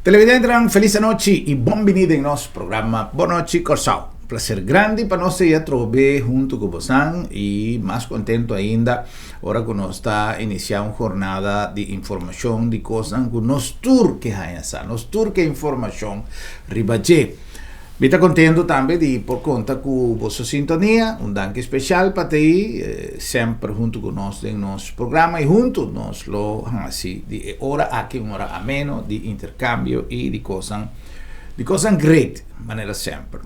Televidentenan, felis anochi i bon bini den nos programa Bon Nochi Kòrsou. Un plaser grandi pa nos ei atrobe huntu ku bosan i mas kontentu ainda ora ku nos ta inisiá un jornada di informashon di kosnan ku nos tur ke haña sa, nos tur ke informashon riba dje. Mi ta contento tambe di por conta cu boso sintonia. Un danki special pa tei semper hunto cu nos den nos programa y hunto nos lo haci di e ora aki un ora ameno di intercambio y di cosnan di cosnan great manera semper.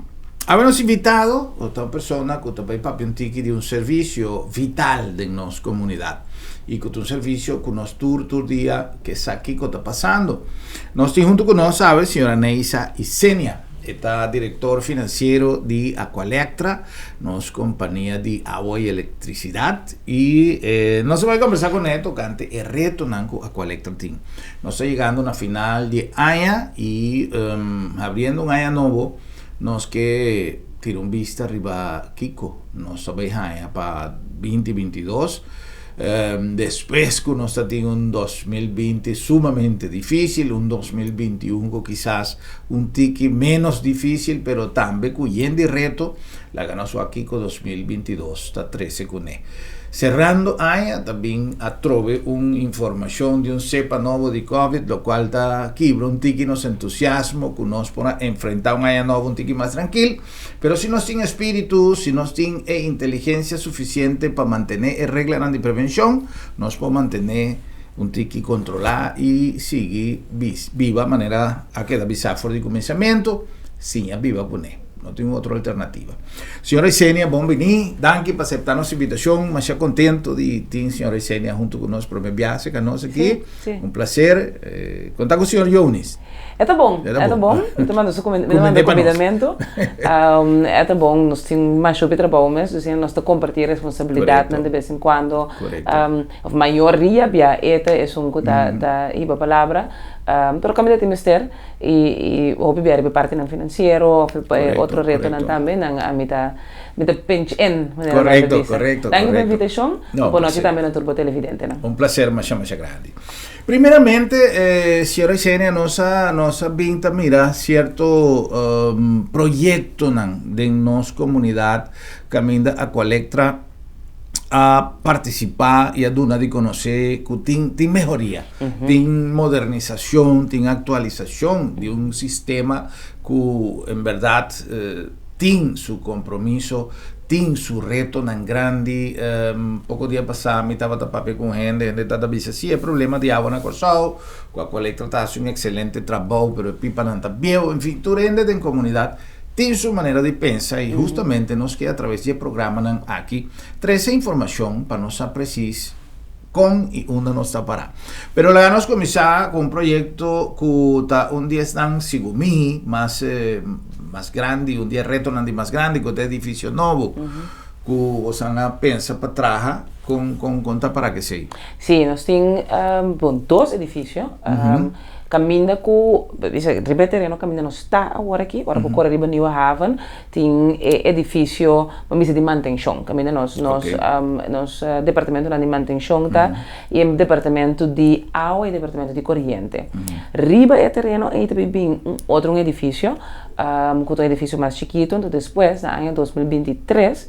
Awe nos invitado ta un persona cu ta bay papia un tiki di un servicio vital den nos comunidad y cu ta un servicio cu nos tur tur dia ke sa kico ta pasando. Nos tin hunto cu nos awe señora Neisa Isenia. E ta director financiero di Aqualectra, nos compania di awa y electricidad. Y nos a bay conversa cu ne tocante e retonan cu Aqualectra tin. Nos ta yegando na final di e aña y habriendo un aña nobo nos ke tira un bista riba kico nos ta bay haña pa 2022. Despues ku nos ta tin un 2020 sumamente difísil, un 2021 ku kisas un tiki ménos difísil, pero tambe ku yen di reto, laga nos wak kiko 2022 ta trese kuné. Serrando aña ta bin atrobe un informashon di un sepa nobo di Covid, lokual ta kibra un tiki nos entusiasmo ku nos por a enfrentá un aña nobo un tiki mas trankil. Pero si nos tin e spiritu, si nos tin e inteligencia suficiente pa mantené e reglanan di prevencion, nos por mantené un tiki controlá i sigui biba manera a keda bisá for di cuminsamentu, siña biba kuné. No tin otro alternativa. Señora Isenia, bon biní. Danki pa aceptá nos invitacion. Masha contento di tin señora Isenia hunto cu nos prome biaha cerca nos aki. Un placer. Con ta cu señor Jonis? E ta bon, e ta bon. Mi ta manda su mi ta manda kumindamentu. E ta bon, nos tin masha hopi trabou mes, dus nos ta kompartí responsabilidatnan de bes en kuando. Òf mayoria bia e ta esun ku ta ta hiba palabra. Pero kaminda tin mester i hopi bia riba e partinan finansiero òf e otro retonan tambe, nan ami ta mi ta pinch in, manera nan ta bisa. Danki pa e invitashon. Bon nochi tambe na tur bo televidentenan. Un plaser masha masha grandi. Primeramente, señora Isenia, nos a nos a bin ta mira cierto proyectonan den nos comunidad caminda Aqualectra a participa y a duna di conoce cu tin tin mehoria, tin modernisacion, tin actualisacion di un sistema cu en berdad tin su compromiso, tin su retonan grandi. Poco dia pasa mi tabata papia cu un hende, hende tabata bisa si e problema di awa na Corsou, cu Aqualectra ta haci un excelente trabou pero e pipanan ta bieu, en fin tur hende den comunidad tin su manera di pensa y hustamente nos ke a traves di e programanan aki trece informacion pa nos sa precies con y unda nos ta para. Pero laga nos cuminsa cu un proyecto cu ta un di esnan sigun mi mas mas grandi, un di e retonan di mas grandi cu ta edificio nobo cu bosan a pensa pa traha con con con ta para kesey? Si, nos tin bon dos edificio. Caminda cu bisa riba e tereno caminda nos ta awor aki, ora bo core riba Nieuwe Haven tin e edificio bo bisa di mantencion caminda nos nos nos departamentonan di mantencion ta y e departamento di awa y e departamento di coriente. Riba e tereno ey ta bin un otro un edificio cu ta un edificio mas chikito, enton despues na aña 2023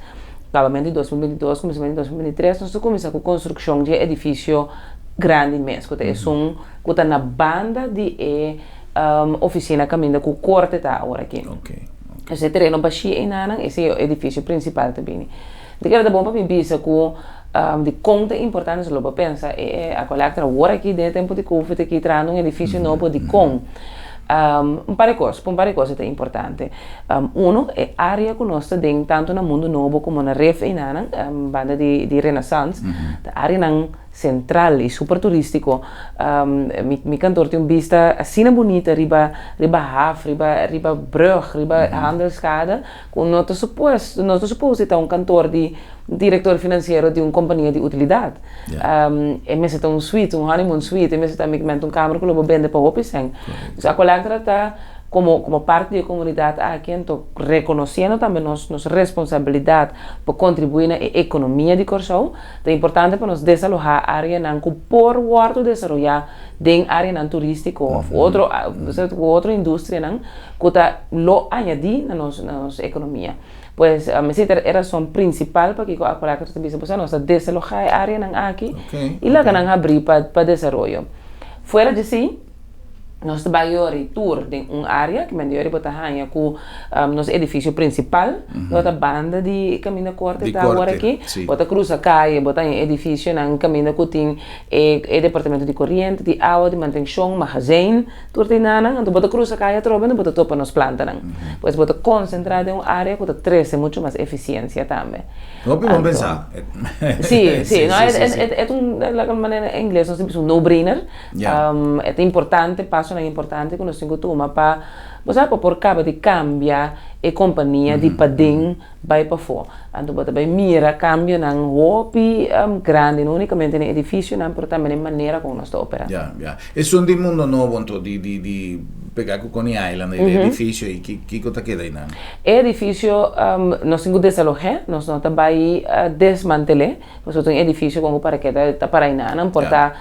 acabamento di 2022 cuminsamentu di 2023 nos ta cuminsa cu construccion di e edificio grandi mes cu ta esun ku ta na banda di e ofisina kaminda ku korte ta awor aki. Pues e tereno bashí einanan, esei e edifisio prinsipal ta bini. Di keda ta bon pa mi bisa ku dikon ta importante, so lo bo pensa e Aqualectra awor aki den e tempu di covid aki trahando un edifisio nobo dikon? Un par di kos, un par di kos e ta importante. Uno, e área ku nos ta den tantu na Mundu Nobo komo na Ref einanan, banda di Renaissance, ta áreanan Central y super turistico. Mi kantoor tin un bista asina bunita riba riba haf, riba riba brug, riba Handelskade ku no ta supuesto no ta supos di ta un kantoor di direktor finansiero di un kompania di utilidat. E mester ta un suite, un honeymoon suite, e mester ta un kamer ku lo bo bende pa hopi sèn. Dus Aqualectra ta. Komo parti di e komunidat aki, anto rekonosiendo tambe nos nos responsabilidat pa kontribuí na e ekonomia di Kòrsou, ta importante pa nos desalohá áreanan ku por wòrdu desaroyá den áreanan turístiko òf otro otro industrianan ku ta lo añadí na nos na nos ekonomia. Pues esei ta e rason prinsipal pakiko Aqualectra ta bisa boso nos ta desalohá e áreanan aki i laga nan habrí pa pa desaroyo. Fuera di esei, Nos ta bai yori tur den un área, ki men di yori bo ta haña ku nos edifisio prinsipal lo ta banda di kaminda Korte ta awor aki. Bo ta krusa kaye, bo ta haña edifisionan kaminda ku tin e e departamento di koriente, di awa, di mantenshon, magazijn, tur ta enanan. Anto bo ta krusa kaye atrobe anto bo ta topa nos plantanan. Pues bo ta konsentrá den un área ku ta trese muchu mas efisiensia tambe. Hopi bon pensá. Sí, sí. No, e ta un, laga manera en ingles nos ta bisa un no-brainer. E ta importante, pasonan importante ku nos tin ku tuma pa, bo sa, pa por kaba di kambia e kompania di paden bai pafó. Anto bo ta bai mira kambionan hopi grandi, no únikamente den edifisionan, pero tambe den manera kon nos ta operá. Ya, ya. Esun di Mundo Nobo anto, di, di, di pegá ku Coney Island, e edifisio ei, kiko ta keda einan? E edifisio nos tin ku desaloh'é, nos no ta bai desmantel'é. Pasobra ta un edifisio kon ku para ke ta para einan, por ta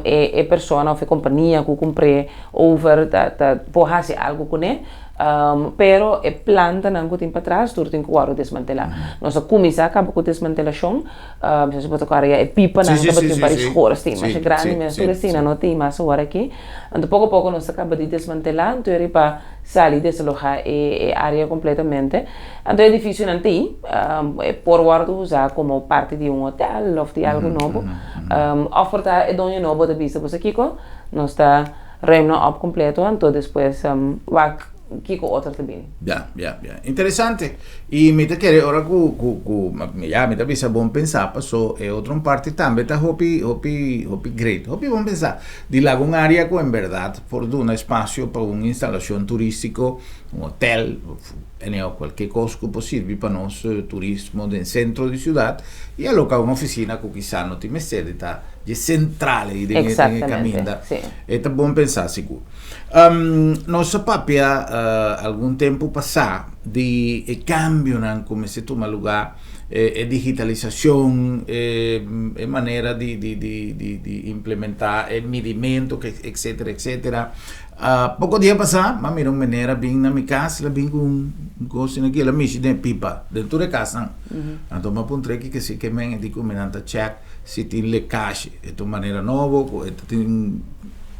e persona òf e kompania ku kumpr'é over ta por hasi algu kuné, pero e plantanan ku tin patras tur tin ku wòrdu desmantelá. Nos a kuminsá kaba ku desmantelashon, si bo ta kòrda ya e pipanan tabatin un par di schoorsteen masha grandi mes, tur esina no tin mas awor aki. Anto poko poko nos a kaba di desmantelá, anto eri pa sali desalohá e área kompletamente. Anto e edificionan tin e por wordo usa como parti di un hotel of di algo nobo. Of por ta e doño nobo ta bisa boso kico nos ta ruim nan op completo anto despues wak kico otro ta bini. Ya, ya, ya. Interesante. Y mi ta kere ora cu, cu, cu, ya, mi ta bisa bon pensa paso e otro un parti tambe ta hopi, hopi, hopi great. Hopi bon pensa. Di laga un area cu en berdad por duna espacio pa un instalacion turistico, un hotel of Anyhow, cualkier cos cu por sirbi pa nos turismo den centro di ciudad y aloca un oficina cu kisa no tin mester di ta dje central ey den e caminda. E ta bon pensa sigur. Nos a papia algun tempo pasa di e cambionan cu mester tuma lugar, e digitalisacion, e manera di implementa e midimento, etcetera, etcetera. Poko dia pasá m'a mira un meneer a bin na mi kas, el a bin ku un kos asina aki, el a mishi den e pipa, den tur e kasnan. Anto m'a puntr'é kiko si ke men, e di ku mi nan ta chèk si tin lekashi. E ta un manera nobo ku e ta tin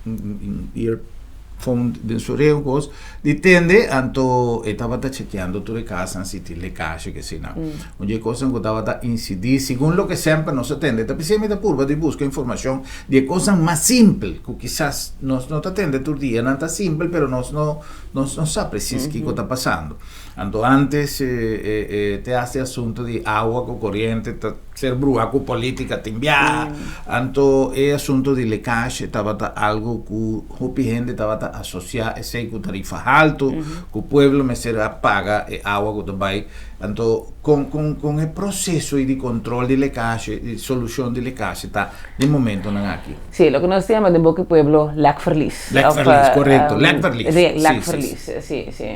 un earphone den su orea un kos di tende, anto e tabata chekeando tur e kasnan si tin lekashi ke asina. Un di e kosnan ku tabata insidí, segun loke semper nos a tende, ta p'esei mi ta purba di buska informashon di e kosnan mas simpel ku kisas nos no ta tende tur dia. Nan ta simpel, pero nos no nos no sa presis kiko ta pasando. Anto antes te hasi asuntu di awa ku koriente ta ser bruha ku politika tin bia. Anto e asuntu di lekashi tabata algu ku hopi hende tabata asosiá esei ku tarifa haltu, ku pueblo mester a paga e awa ku ta bai. Anto, kon kon kon e proseso ei di kontrol di lekashe, di solushon di lekashe ta den momentonan aki? Sí, loke nos ta yama den boki pueblo lekverlies. Lekverlies, korekto, lekverlies. Sí, lekverlies, sí, sí.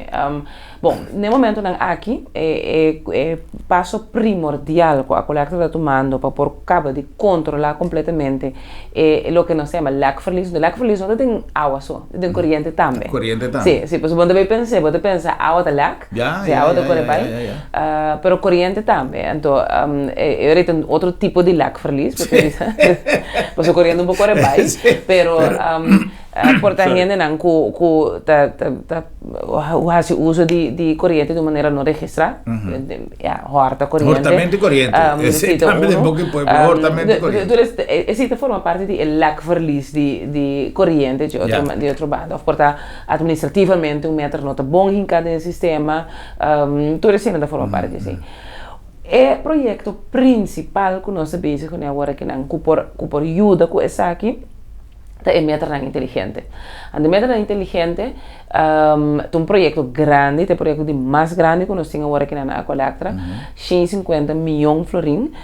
Bon, den momentonan aki e e e paso primordial ku Aqualectra ta tumando pa por kaba di kontrolá kompletamente e loke nos ta yama lekverlies, lekverlies no ta den awa so, ta den koriente tambe. Koriente tambe. Sí, sí, pasobra bo ta bay pensa, bo ta pensa awa ta lek. Si awa ta kore bai. Pero koriente tambe. Anto e ora ei ta un otro tipo di lekverlies, bo ta bisa. Pasobra koriente no por kore bai. Pero por ta hendenan ku ku ta ta hasi uso di koriente di un manera no registrá. Ya, hòrta koriente. Hòrtamento koriente. Esei tambe den boka di pueblo, hòrtamento koriente. Esei ta forma parti di e lekverlies di koriente di otro banda. Òf por ta Administrativamente un meter no ta bon hinká den e sistema, tur esei ta forma parti di esei. E proyekto prinsipal ku nos ta bezig kuné awor akinan ku por ku por yuda ku esaki Ta e meternan inteligente. Anto e meternan inteligente ta un proyekto grandi, ta e proyekto di mas grandi ku nos tin awor aki na Aqualectra, 150 mion florin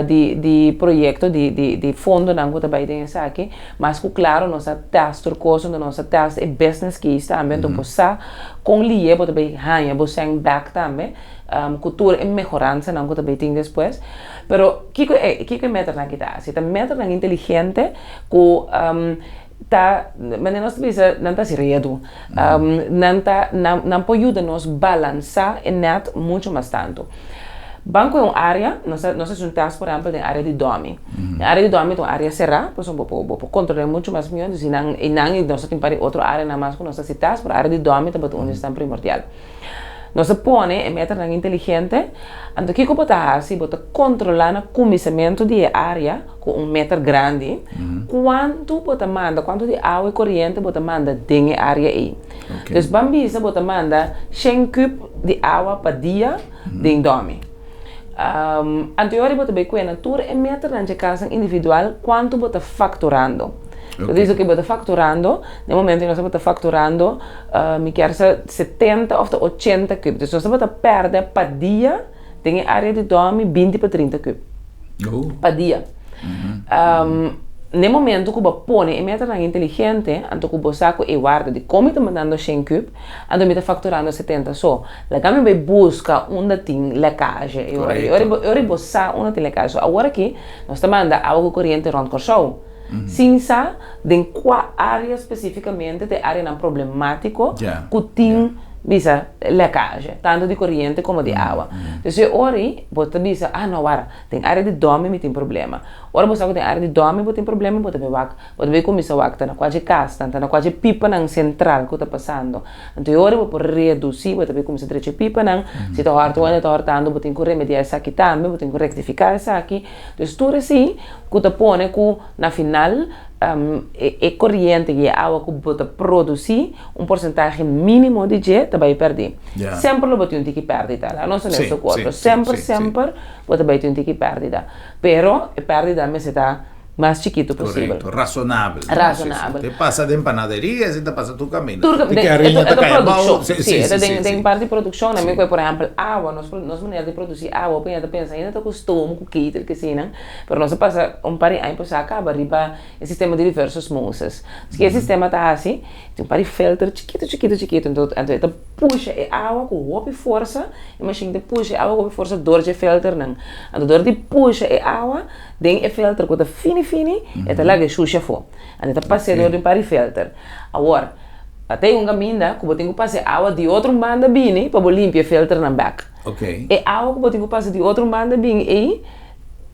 di di proyekto di di di fondonan ku ta bai den esaki. Mas ku klaro nos a tèst tur kos, anto nos a tèst e business case tambe, anto bo sa kon lihe bo ta bai haña bo sèn bèk tambe ku tur e mehoransanan ku ta bai tin despues. Pero kiko e kiko e meternan aki ta hasi? Ta meternan inteligente ku ta manera nos ta bisa nan ta hasi redu. Nan ta nan nan por yuda nos balansá e nèt muchu mas tantu. Ban ku un área, nos ta nos ta hasi un tèst por ehèmpel den área di dòmi. Den área di dòmi ta un área será, pasobra bo por bo por kontrol'é muchu mas mihó. Entonces nan i nan i nos ta tin par di otro áreanan mas ku nos ta hasi tèst, pero área di dòmi tabata un di esnan primordial. Nos ta pone e meternan inteligente, anto kiko bo ta hasi? Bo ta kontrolá na kuminsamentu di e área ku un meter grandi, kuantu bo ta manda, kuantu di awa i koriente bo ta manda den e área ei. Dus ban bisa bo ta manda shen kub di awa pa dia den dòmi. Anto e ora bo ta bai kuena tur e meternan dje kasnan individual kuantu bo ta fakturando. Ta bisa ku bo ta fakturando, den momento nos tabata fakturando mi kier sa 70 of ta 80 kub. Dus nos tabata pèrdè pa dia den e área di dòmi 20 pa 30 kub. Pa dia. Na e momento ku bo pone e meternan inteligente, anto ku bo sa ku e warda di kon mi ta mandando shen kub, anto mi ta fakturando 70 so. Laga mi bai buska unda tin lèkazje. E ora e ora bo sa unda tin lèkazje. So awor aki nos ta manda awa ku koriente rònt Kòrsou. Sin sa den kua área spesífikamente ta e áreanan problemátiko ku tin bisa lèkazje, tantu di koriente komo di awa. Dus e ora ei bo ta bisa, ah no wara, den área di dòmi mi tin problema. Ora bo sa ku den área di dòmi bo tin problema bo ta bai wak, bo ta bai kuminsá wak ta na kua dje kasnan, ta na kua dje pipanan sentral ku ta pasando. Anto e ora bo por redusí, bo ta bai kuminsá drecha e pipanan, si ta hòrta wèn e ta hòrtando bo tin ku remediá esaki tambe, bo tin ku rektifiká esaki. Dus tur esei ku ta pone ku na final e koriente i e awa ku bo ta produsí un porsentahe mínimo di dje ta bai pèrdí. Semper lo bo tin un tiki pèrdida, laga nos honesto ku otro. Semper, semper bo ta bai tin un tiki pèrdida. Pero e pèrdida mester ta mas chikitu posibel. Korekto, rasonabel. Rasonabel. Te pasa den panaderia, esei ta pasa tur kaminda. Tur Te ke hariña ta kai abou. Si, e ta den parti di produkshon. Ami ku por ehèmpel awa, nos nos manera di produsí awa, hopi hende ta pensa ainda ta ku stoom, ku ketel, ke asina. Pero nos a pasa un par di aña pasá kaba riba e sistema di reverse osmosis. Ke e sistema ta hasi, tin un par di filter chikitu chikitu chikitu, anto anto e ta pusha e awa ku hopi forsa, e mashin ta pusha e awa ku hopi forsa dor dje filternan. Anto dor di pusha e awa Den e filter ku ta fini fini, e ta laga e shushi afó. Anto e ta pas'é dor di un par di filter. Awor, a ta un kaminda ku bo tin ku pasa e awa di otro un banda bini pa bo limpia e filternan bèk. E awa ku bo tin ku pasa di otro un banda bini ei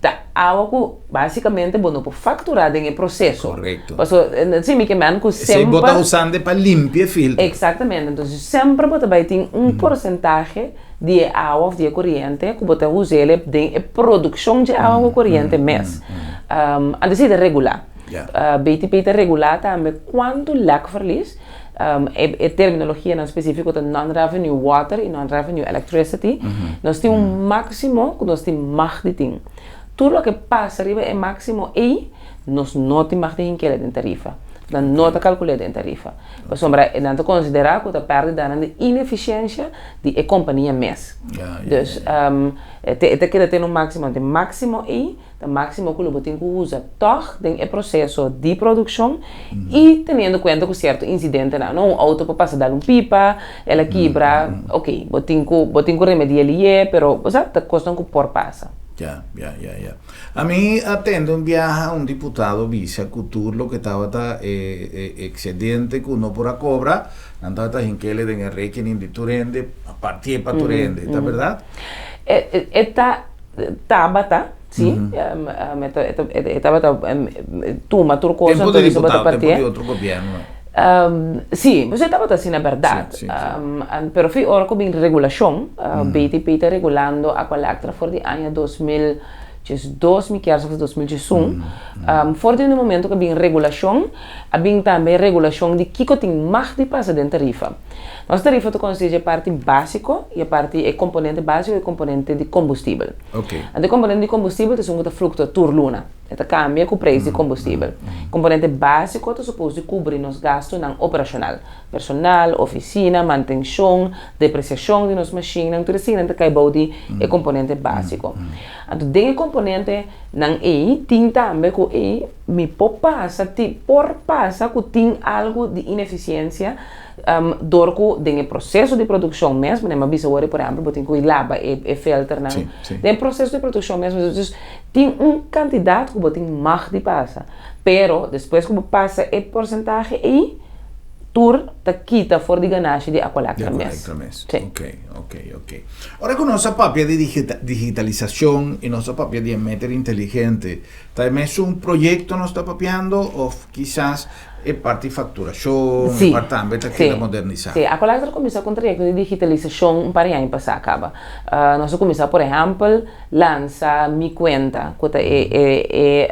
ta awa ku basikamente bo no por fakturá den e proseso. Paso, si mi ke men ku Esei semper. bo ta usando pa limpia e filter. Eksaktamente. Entonces semper bo ta bai tin un porsentahe di e awa of di e koriente ku bo ta us'el den e produkshon dje awa ku koriente mes. Anto esei ta regulá. BTP ta regulá tambe kuantu lèkverlies, e terminologianan spesífiko ta non-revenue water i non-revenue electricity, nos tin un máksimo ku nos tin mag di tin. Tur loke pasa riba e máksimo ei, nos no tin mag di hink'el den tarifa. Nan no ta kalkul'é den tarifa. Pasobra nan ta konsiderá ku ta pèrdidanan di inefisiensia di e kompania mes. Dus e ta keda tene un máksimo. Anto e máksimo ei ta máksimo ku lo bo tin ku usa tòg den e proseso di produkshon i teniendo kuenta ku sierto insidentenan. No, un outo por pasa dal un pipa, el a kibra, oke, bo tin ku bo tin ku remedi'é lié, pero bo sa ta kosnan ku por pasa. Ya, ya, ya, ya. Ami a tende un biaha un diputado bisa ku tur loke tabata e eksedente ku no por a kobra, nan tabata hinkele den e rekening di tur hende, a partié pa tur hende. Ta bèrdat? E ta tabata, si. E tabata tuma tur kos Tempu di diputado, tempu di otro gobièrnu. Si, pues e tabata asina bèrdat. Pero fi ora ku bin regulashon, BTP ta regulando Aqualectra for di aña 2012 mi kier sa of 2011. For di un momento ku a bin regulashon, a bin tambe regulashon di kiko tin mag di pasa den tarifa. Nos tarifa ta konsistí dje parti básiko i e parti e komponente básiko i e komponente di kombustibel. Anto e komponente di kombustibel ta esun ku ta fluktua tur luna. E ta kambia ku preis di kombustibel. Komponente básiko ta supos di kubri nos gastunan operashonal, personal, ofisina, mantenshon, depresiashon di nos mashinnan, tur eseinan ta kai bou di e komponente básiko. Anto den e komponentenan ei tin tambe ku ei mi por pasa ti por pasa ku tin algu di inefisiensia dor ku den e proseso di produkshon mes, manera mi a bisa wor por ehèmpel bo tin ku laba e filternan, den e proseso di produkshon mes, dus tin un kantidat ku bo tin mag di pasa, pero despues ku bo pasa e porsentahe ei, tur ta kita for di ganashi di Aqualectra mes. Di Aqualectra mes. Sí. Ok, ok, ok. Ora ku nos a papia di digitalisashon i nos a papia di e meter inteligente, ta e mesun proyekto nos ta papiando òf kisas E parti facturacion, e parti tambe ta keda modernisa. Sí, Aqualectra a cuminsa cu un trayecto di digitalisacion un par di aña pasa caba. Nos a cuminsa por ehempel lansa Mi Cuenta cu ta e e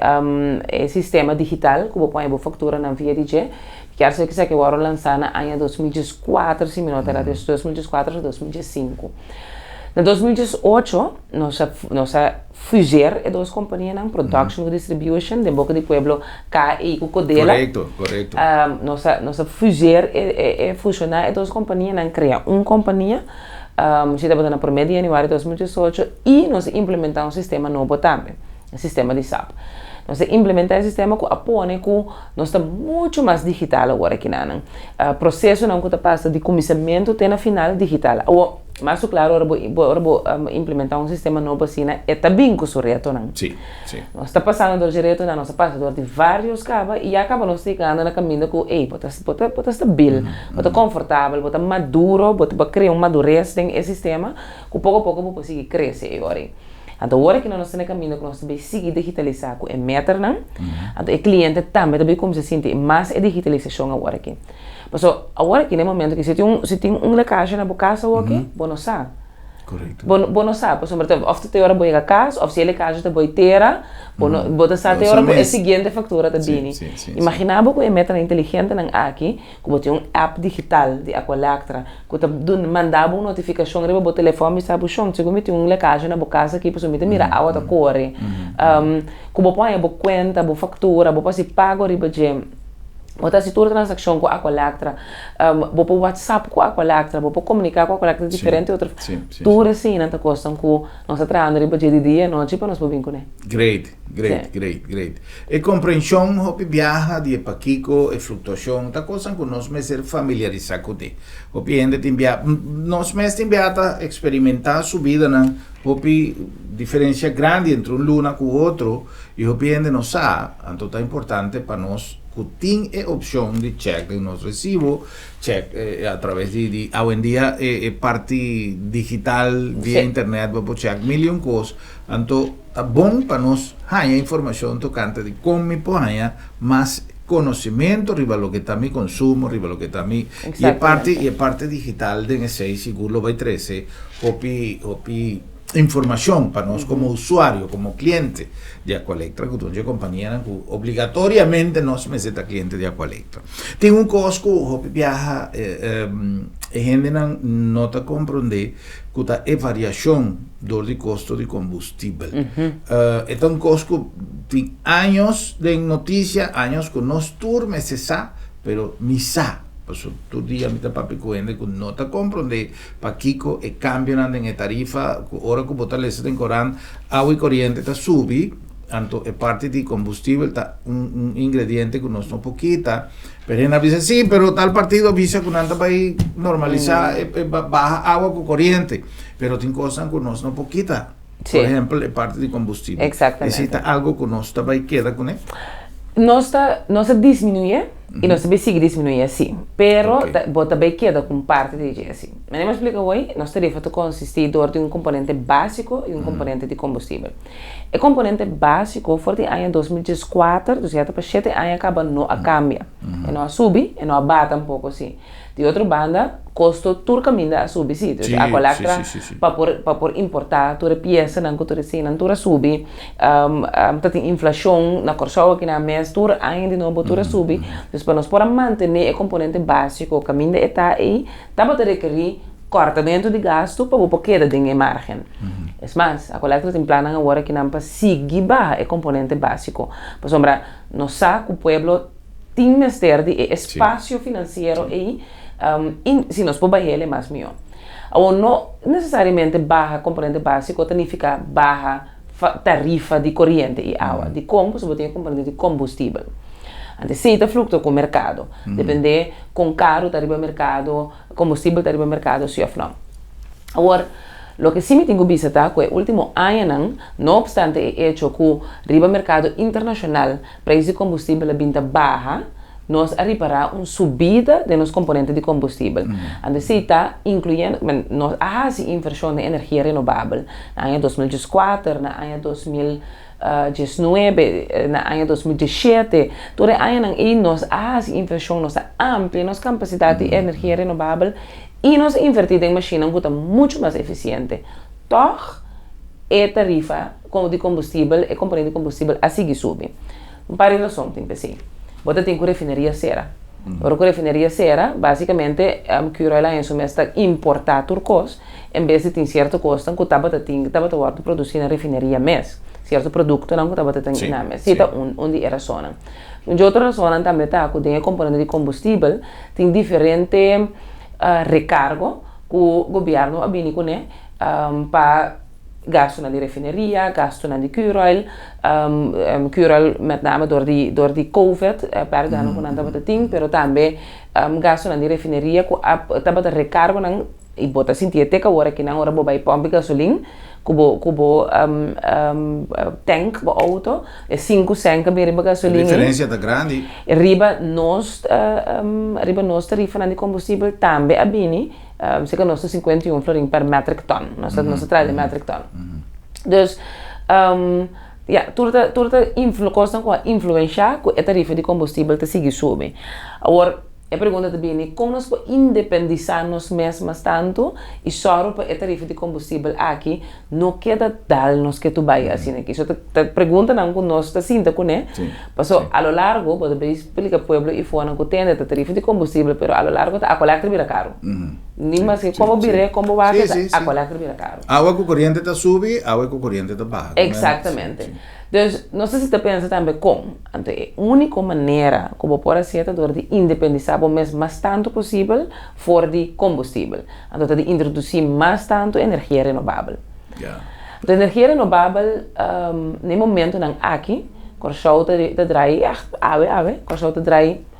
e sistema digital cu bo pone bo facturanan via di dje. Mi kier sa esaki a worde lansa na aña 2014 si mi no ta erra, 2014 of 2015. Na 2018 nos a nos a fuseer e dos kompanianan, Production ku Distribution, den boka di pueblo KI ku Kodela. Korekto, korekto. Nos a nos a fuseer e e e fushoná e dos kompanianan, krea un kompania, si tabata na promé di yanüari 2018 i nos a implementá un sistema nobo tambe, e sistema di sap. Nos a implementá e sistema ku a pone ku nos ta muchu mas digital awor akinanan. Prosesonan ku ta pasa di kuminsamentu te na final digital. Awor. Mas ku klaro ora bo ora bo implementá un sistema nobo asina e ta bin ku su retonan. Sí, sí. Nos ta pasando dor dje retonan, nos a pasa dor di vários kaba i ya kaba nos ta yegando na kaminda ku ey bo ta bo ta bo ta stabil, bo ta konfortabel, bo ta maduro, bo ta bo a krea un madures den e sistema ku poko poko bo por sigui krese e ora ei. Anto ora ku nos ta na e kaminda ku nos ta bay sigui digitalisá ku e meternan, anto e kliente tambe ta bay kuminsá sinti mas e digitalisashon awor aki. Paso awor aki na e momento ki si tin un si tin un lekasje na bo kas awor aki bo no sa. Korekto. Bo bo no sa pasobra ta òf ta te ora bo yega kas òf si e lekasje ta bo tera bo no bo ta sa te ora ku e siguiente faktura ta bini. Imagina bo ku e metanan inteligentenan aki ku bo tin un app digital di Aqualectra ku ta duna manda bo un notifikashon riba bo telefòn bisa bo shon segun mi tin un lekasje na bo kas aki pasobra mi ta mira awa ta kore ku bo por haña bo kuenta bo faktura bo por hasi pago riba dje. Bo ta hasi tur transakshon ku Aqualectra, bo por whatsapp ku Aqualectra, bo por komuniká ku Aqualectra di diferente otro Tur eseinan ta kosnan ku nos ta trahando riba dje di dia i anochi pa nos por bin kuné. Great, great, great, great. E komprenshon hopi biaha di e pakiko, e fluktuashon, ta kosnan ku nos mester familiarisá kuné. Hopi hende tin bia, nos mes tin bia ta eksperimentá subidanan hopi diferensia grandi entre un luna ku otro. I hopi hende no sa, anto ta importante pa nos ku tin e opshon di chèk den nos resibo, chèk a traves di di awendia e e parti digital via internet bo por chèk mil i un kos, anto ta bon pa nos haña informashon tokante di kon mi por haña mas konosementu riba loke ta mi konsumo, riba loke ta mi i e parti i e parti digital den esei sigur lo bai trese hopi hopi. Informacion pa nos como usuario, como cliente di Aqualectra, cu ta un dje companianan cu obligatoriamente nos mester ta cliente di Aqualectra. Tin un cos cu hopi biaha e hendenan no ta comprende cu ta e variacion door di costo di combustibel. E ta un cos cu tin años den noticia, años cu nos tur mester sa, pero mi sa, pasobra tur dia mi ta papia cu hende cu no ta comprende Pakiko e kambionan den e tarifa ku ora ku bo ta lesa den koran awa i koriente ta subi, anto e parti di kombustibel ta un un ingrediente ku nos no por kita. Pero hende a bisa si, pero tal partido a bisa ku nan ta bai normalisá e e baha awa ku koriente. Pero tin kosnan ku nos no por kita. Por ehempel e parti di kombustibel. Exactamente. Esei ta algo ku nos ta bai keda kuné? Nos ta nos ta disminuye i nos ta bai sigui disminuye si. Pero ta bo ta bai keda ku un parti di dje si. Manera mi a splika awor, nos tarifa ta konsistí dor di un komponente básiko i un komponente di kombustibel. E komponente básiko for di aña 2014, dus ya ta pa shete aña kaba no a kambia. E no a subi, e no a baha tampoko si. Di otro banda, kosto tur kaminda a subi sí. Dus Aqualectra pa por pa por importá tur e piesanan ku tur e sinan tur a subi. Ta tin inflashon na Kòrsou aki nan mes tur aña di nobo tur a subi. Dus pa nos por a mantené e komponente básiko kaminda e ta ei tabata rekerí kòrtamentu di gastu pa bo por keda den e márgen. Es mas, Aqualectra tin plannan awor akinan pa sigui baha e komponente básiko, pasobra nos sa ku pueblo tin mester di e espasio finansiero ei i si nos por bah'el e mas mihó. Awor no nesesariamente baha komponente básiko ta nifiká baha tarifa di koriente i awa. Dikon? Pasobra bo tin e komponente di kombustibel. Antes esei ta fluktua ku merkado, dependé kon karu ta riba merkado, kombustibel ta riba merkado si òf no. Awor, loke sí mi tin ku bisa ta ku e último añanan, no opstante e echo ku riba merkado internashonal preis di kombustibel a bin ta baha, nos a ripará un subida den nos komponente di kombustibel. Anto esei ta inkluyendo, men, nos a hasi invershon den energia renobabel na aña 2014, na aña 2019, na aña 2017, tur e añanan ei nos a hasi invershon, nos a amplia nos kapasidat di energia renobabel i nos a invertí den mashinnan ku ta muchu mas efisiente. Tòg e tarifa di kombustibel, e komponente di kombustibel a sigui subi. Un par di rason tin p'esei. Bo ta tin ku refineria sera. Ora ku refineria sera, basikamente Curoil a su mes ta importá tur kos en bes di tin sierto kosnan ku tabata tin tabata wòrdu produsí na refineria mes, sierto produktonan ku tabata tin einan mes. Si ta un un di e rasonnan. Un di otro rasonnan tambe ta ku den e komponente di kombustibel tin diferente rekargo ku gobièrnu a bini kuné pa gastunan di refineria, gastunan di Curoil, Curoil met name dor di dor di covid pèrdidanan ku nan tabata tin, pero tambe gastunan di refineria ku a tabata rekargonan i bo ta sinti e tek awor akinan ora bo bai pòmp gasolin ku bo ku bo tank bo outo e sinku sèn ka bin riba gasolin ei. E diferensia ta grandi. Riba nos riba nos tarifanan di kombustibel tambe a bini Seka nos ta 51 florin per metric ton. Nos ta, nos ta traha den metric ton. Dus, ya, tur ta, tur ta influ, kosnan ku a influenshá ku e tarifa di kombustibel ta sigui subi. Awor, e pregunta ta bini, kon nos por independisá nos mes mas tantu i sòru pa e tarifa di kombustibel aki no keda dal nos ke tu bai asina aki? So ta, ta preguntanan ku nos ta sinta kuné, paso a lo largo bo ta bay splika pueblo i fonan ku tende ta tarifa di kombustibel, pero a lo largo ta Aqualectra bira karu. Ni maske kon bo bir'é, kon bo wak, ta Aqualectra bira karu. Awa ku koriente ta subi, awa ku koriente ta baha. Eksaktamente. Dus nos ta sinta pensa tambe kon. Anto e úniko manera ku bo por hasié ta dor di independisá bo mes mas tantu posibel for di kombustibel. Anto ta di introdusí mas tantu energia renobabel. Anto energia renobabel na e momentunan aki Kòrsou ta ta drai ègt awe awe Kòrsou ta drai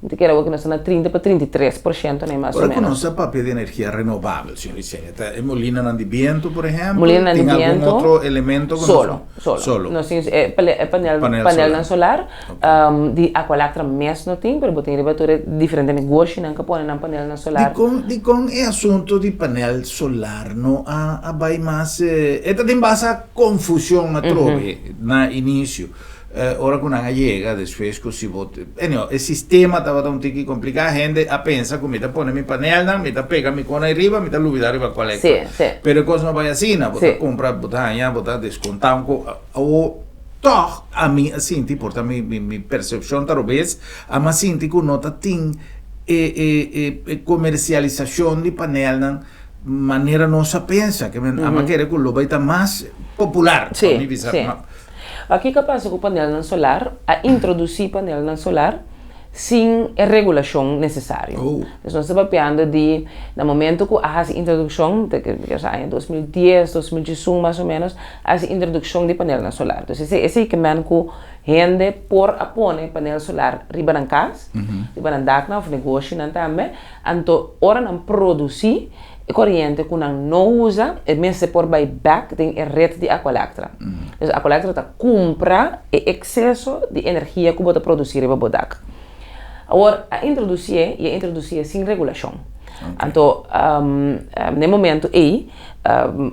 mi ta kere awor ku nos ta na 30 pa 33% nei mas o Ora ku ménos. nos ta papia di energia renobabel, señor Licenia, ta e molinanan di bientu, por ehèmpel? Molinanan di Tin algun bientu. otro elemento ku nos Solo, solo. Solo. Nos tin e e panel Panel panelnan solar. solar di Aqualectra mes no tin, pero bo tin riba tur e diferente negoshinan ku pone nan panelnan solar. Dikon dikon e asuntu di panel solar no a a bai mas e ta tin basa konfushon atrobe na inisio. Ora ku nan a yega despues ku si bo anyhow e sistema tabata un tiki kompliká hende a pensa ku mi ta pone mi panelnan mi ta pega mi kona ariba mi ta lubida riba kual Sí, sí. pero e kos no bai asina bo ta Sí. kumpra bo ta haña bo ta deskontá un ko awo tòg ami a sinti por ta mi mi persepshon ta robes ami a sinti ku no ta tin e e e komersialisashon di panelnan manera nos a pensa ke men ami a kere ku lo bai ta mas popular pa Sí, mi bisa sí. Pakiko a pasa ku panelnan solar? A introdusí panelnan solar sin e regulashon nesesario. Dus nos ta papiando di na momento ku a hasi introdukshon, ta aña 2010, 2011 mas o ménos, a hasi introdukshon di panelnan solar. Dus esei esei ke men ku hende por a pone panel solar riba nan kas, riba nan daknan òf negoshinan tambe, anto ora nan produsí E koriente ku nan no usa, e mester por bai bèk den e ret di Aqualectra. Dus Aqualectra ta kumpra e ekseso di energia ku bo ta produsí riba bo dak. Awor, a introdusié i a introdusié sin regulashon. Anto, na e momentu ei,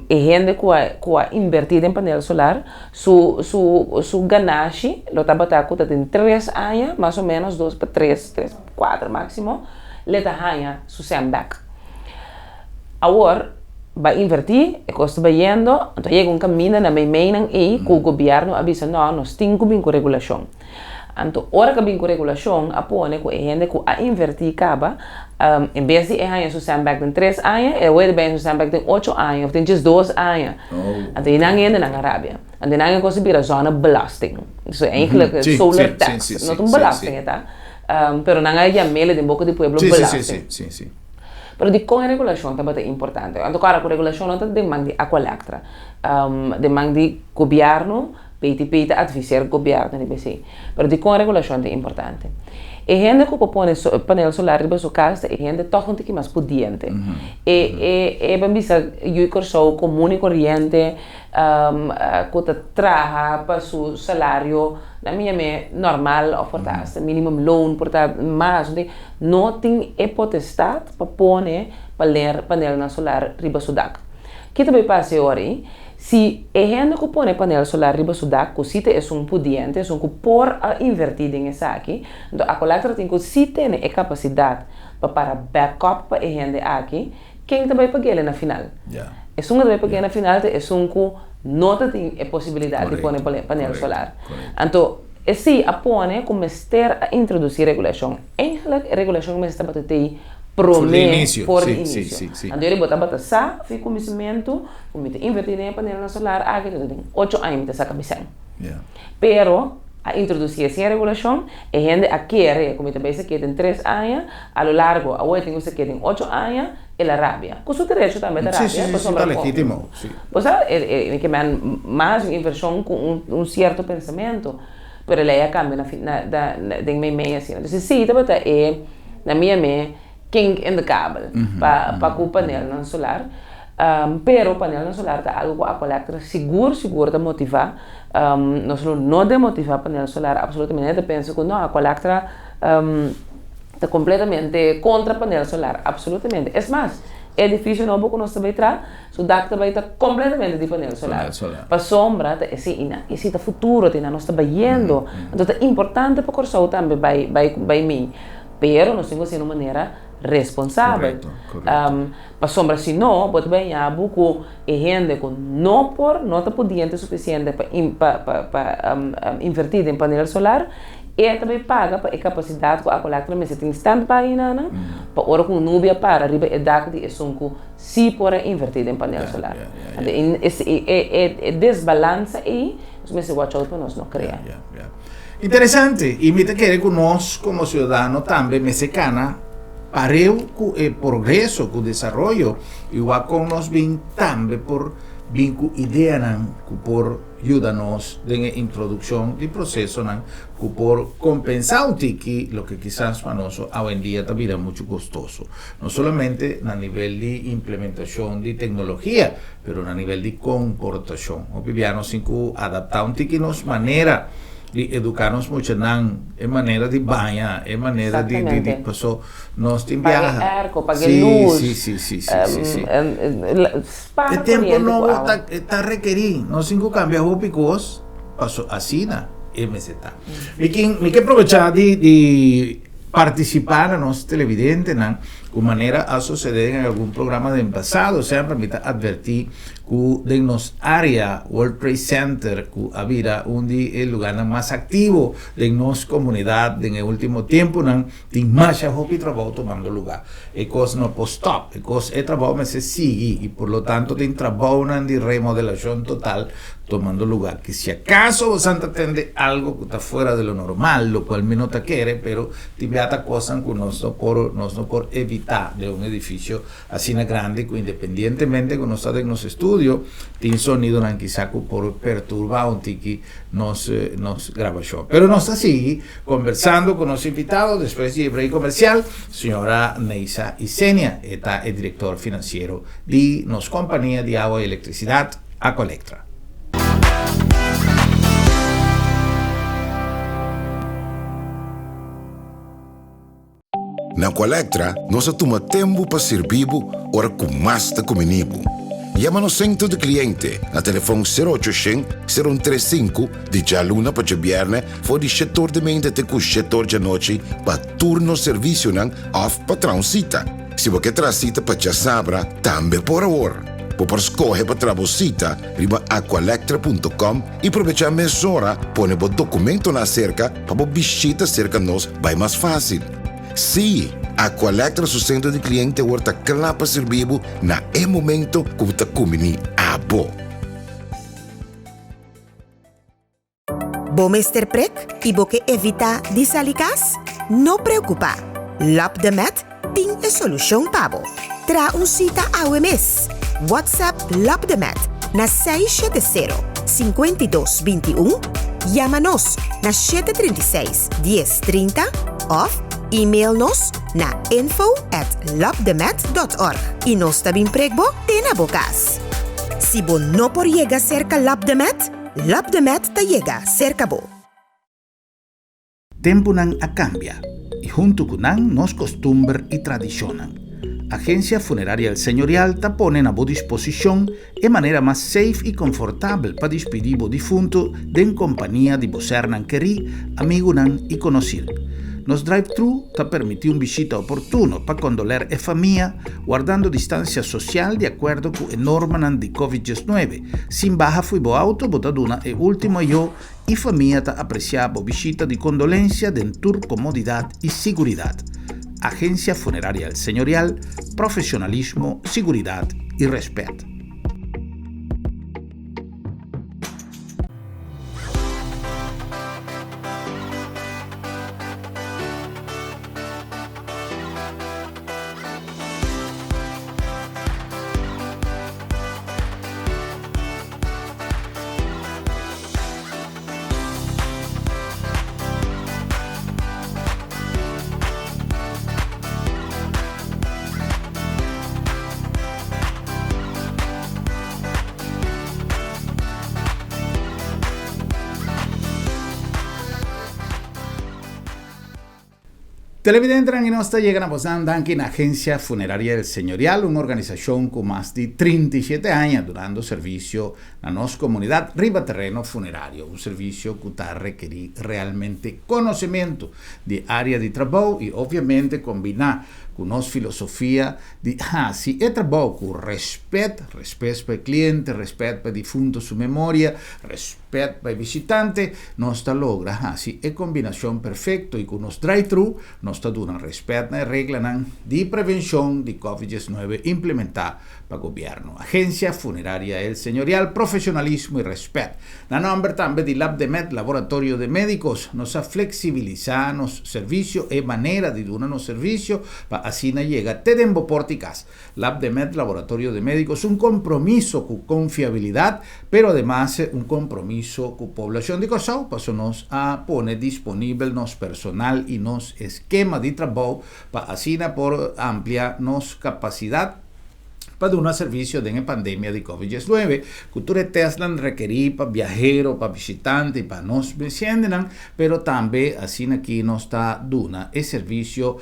e hende ku a ku a inbertí den panel solar, su su su ganashi lo tabata ku ta den tres aña, mas o ménos dos pa tres, tres, kuater máksimo, le ta haña su sèn bèk. Awor, ba invertí, e kos ta bayendo, anto a yega un kaminda na meimeinan ei ku gobièrnu a bisa, nò, nos tin ku bin ku regulashon. Anto ora ku a bin ku regulashon a pone ku e hende ku a invertí kaba, en bes di e haña su sèn bèk den tres aña, e awor e ta bai haña su sèn bèk den ocho aña òf den diesdos aña. Anto e nan hendenan a rabia. Anto e nan e kos a bira zonnebelasting. So eigenlijk solar tax, no ta un belasting e ta, pero nan a yam'el den boka di pueblo belasting. Pero dikon e regulashon tabata importante? Anto kòrda ku regulashon no ta den man di Aqualectra, den man di gobièrnu, PTP ta adviseer gobièrnu riba esei. Pero dikon e regulashon ta importante? E hende ku por pone panel solar riba su kas ta e hende tòg un tiki mas pudiente. E e e ban bisa yu Kòrsou komun i koriente ku ta traha pa su salario na mi yam'é normal òf por ta hasta minimum loon por ta mas no tin e potestat pa pone panelnan solar riba su dak. Ki ta bai pasa e ora ei? Si e hende ku pone panel solar riba su dak ku si ta esun pudiente, esun ku por a invertí den esaki, anto Aqualectra tin ku si tene e kapasidat pa para backup pa e hende aki, ken ta bai pag'el na final? Esun ku ta bai pag'el na final ta esun ku no ta tin e posibilidat di pone panel solar. Anto esei a pone ku mester a introdusí regulashon. Eigenlijk e regulashon mester tabata tei promé for di inisio. Anto yori bo tabata sa fi kuminsimentu ku mi ta invertí den e panelnan solar aki, anto den ocho aña mi ta saka mi sèn. Pero a introdusí esei regulashon, e hende a kere ku mi ta bai sak'é den tres aña, a lo largo awor e tin ku sak'é den ocho aña, el a rabia. Ku su derecho tambe ta rabia, pasobra kon. Bo sa, e ke men mas un invershon ku un sierto pensamentu. Pero e lei a cambia na fin na na den mei mei asina. Entonces si tabata e na mi yam'é kink in de kabel pa pa ku panelnan solar. Pero panelnan solar ta algo ku Aqualectra sigur sigur ta motivá. Nos lo no demotivá panel solar absolutamente. Nan ta pensa ku no Aqualectra ta completamente kontra panel solar, absolutamente. Es mas, e edificio nobo ku nos ta bai traha, Su dak ta bai ta completamente di panel solar. Pasobra ta esei i esei ta futuro, te nan nos ta bayendo. Anto ta importante pa Kòrsou tambe bai bai bai mei. Pero nos tin ku hasi na un manera responsabel. Pasobra si no, bo ta bai haña bo ku e hende ku no por, no ta pudiente sufisiente pa pa pa invertí den panel solar, E ta bay paga pa e capacidad cu Aqualectra mester tin standby nan pa ora cu un nubia para riba e dak di esun cu si por a inverti den panel solar. Anto e desbalansa ey nos mester watch out pa nos no crea. Interesante, y mi ta kere cu nos como ciudadano tambe mester cana pareu cu e progreso, cu desaroyo y wak con nos bin tambe por bin cu ideanan cu por Yuda nos den e introdukshon di prosesonan ku por kompensá un tiki loke kisas pa nos awendia ta bira muchu kostoso, no solamente na nivel di implementashon di teknologia, pero na nivel di komportashon. Hopi bia nos tin ku adaptá un tiki nos manera di eduká nos muchanan, e manera di baña, e manera di di di paso nos tin biaha. Paga e airco, paga e lus. Si, si, si, si, si, si. E tempo nobo ta rekerí nos tin ku kambia hopi kos paso asina e mester ta. Mi kin mi ke probechá di di partisipá na nos televidentenan ku manera a sosede den algun programa den pasado semper mi ta atvertí ku den nos área World Trade Center ku a bira un di e lugarnan mas aktivo den nos komunidat den e último tempunan Tin masha hopi trabou tumando lugá. E kos no por stòp. E kos, e trabou mester sigui i por lo tanto tin trabounan di remodelashon total tumando lugá. Ki si akaso bosan ta tende algo ku ta fuera de lo normal, lokual mi no ta kere, pero tin bia ta kosnan ku nos no por, nos no por evitá den un edifisio asina grandi ku independientemente ku nos ta den nos estudio, tin sonidonan kisa ku por perturbá un tiki nos, nos grabashon. Pero nos ta sigui. Conversando cu nos invitado despues di e break comercial, señora Neisa Isenia, e ta e director financiero di nos compania di awa y electricidad, Aqualectra. Na Aqualectra nos a tuma tempu pa sirbi bo ora ku mas ta kumini bo. Yama nos sentro di kliente na telefon sero ocho shen, sero un tres sinku di djaluna pa djabièrnè for di shetor di meinta te ku shetor djanochi pa tur nos servisionan òf pa traha un sita. Si bo ke traha sita pa djasabra tambe por awor. Bo por skohe pa traha bo sita riba aqualectra.com i probechá mesora pone bo dokumentonan aserka pa bo bishita serka nos bai mas fásil. Sí, Aqualectra su sentro di kliente awor ta kla pa sirbi bo na e momento ku bo ta kumbiní abo. Bo mester prek i bo ke evitá di sali kas? No preokupá! Labdemed tin e solushon pa bo. Traha un sita awe mes! WhatsApp Labdemed na 670 52 21, yama nos na 736 10 30 òf email nos na info at labdemed dòt org i nos ta bin prek bo te na bo kas. Si bo no por yega serka Labdemed, Labdemed ta yega serka bo. Tempunan a kambia i huntu ku nan nos kostumber i tradishonnan. Agensia Funeraria El Señorial ta pone na bo disposishon e manera mas safe i konfortabel pa dispidí bo difuntu den kompania di bo sernan kerí, amigunan i konosir. Nos drive-thru ta permití un bishita oportuno pa kondoler e famia, wardando distansia sosial di akuerdo ku e normanan di Covid 19. Sin baha fui bo auto bo ta duna e ultimo ayo i famia ta aprecia bo bishita di condolencia den tur comodidad i siguridad. Agencia Funeraria El Señorial, profesionalismo, siguridad i respet. Televidentenan y nos ta yega na bosnan danki na Agencia Funeraria El Señorial, un organisacion cu mas di 37 aña dunando servicio na nos comunidad riba terreno funerario, un servicio cu ta rekeri realmente conocemento di area di trabou y obviamente combina cu nos filosofia di haci e trabou cu respet, respet pa e cliente, respet pa e difunto su memoria, Pet pa e bishitante, nos ta logra hasi e kombinashon perfekto i ku nos drive-thru nos ta duna rèspèt na e reglanan di prevenshon di Covid 19 implementá pa gobièrnu. Agensia Funeraria El Señorial, profeshonalismo i rèspèt. Na nòmber tambe di Labdemed, Laboratorio de Médicos, nos a fleksibilisá nos servisio e manera di duna nos servisio pa asina yega te den bo pòrt'i kas. Labdemed Laboratorio de Médicos un kompromiso ku konfiabilidat, pero ademas un kompromiso ku poblashon di Kòrsou, paso nos a pone disponibel nos personal i nos eskema di trabou pa asina por amplia nos kapasidat pa duna servisio den e pandemia di Covid 19, ku tur e tèstnan rekerí pa biahero, pa bishitante i pa nos besiendenan, pero tambe asina ki nos ta duna e servisio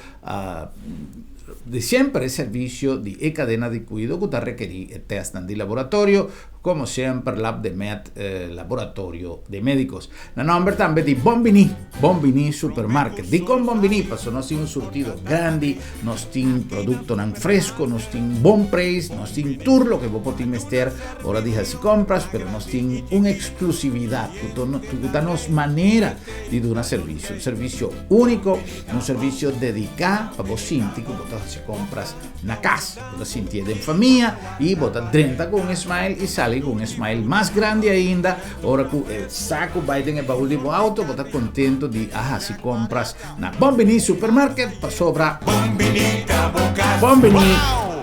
Di semper e servicio di e cadena di cuido cu ta rekeri e testnan di laboratorio, como semper Labdemed Laboratorio de Medicos. Na nomber tambe di Bon Bini, Bon Bini Supermarket. Dicon Bon Bini? Pasobra nos tin un surtido grandi, nos tin productonan fresco, nos tin bon prijs, nos tin tur loke bo por tin mester ora di haci compras, pero nos tin un exclusividad cu ta nos manera di duna servicio, un servicio unico. Un servisio dediká pa bo sinti ku bo ta hasi kompras na kas. Bo ta sintié den famia i bo ta drenta ku un smile i sali ku un smile mas grandi ainda ora ku e saku bai den e baul di bo auto. Bo ta kontentu di a hasi kompras na Bon Biní Supermarket pasobra Bon Biní ta bo kas. Bon Biní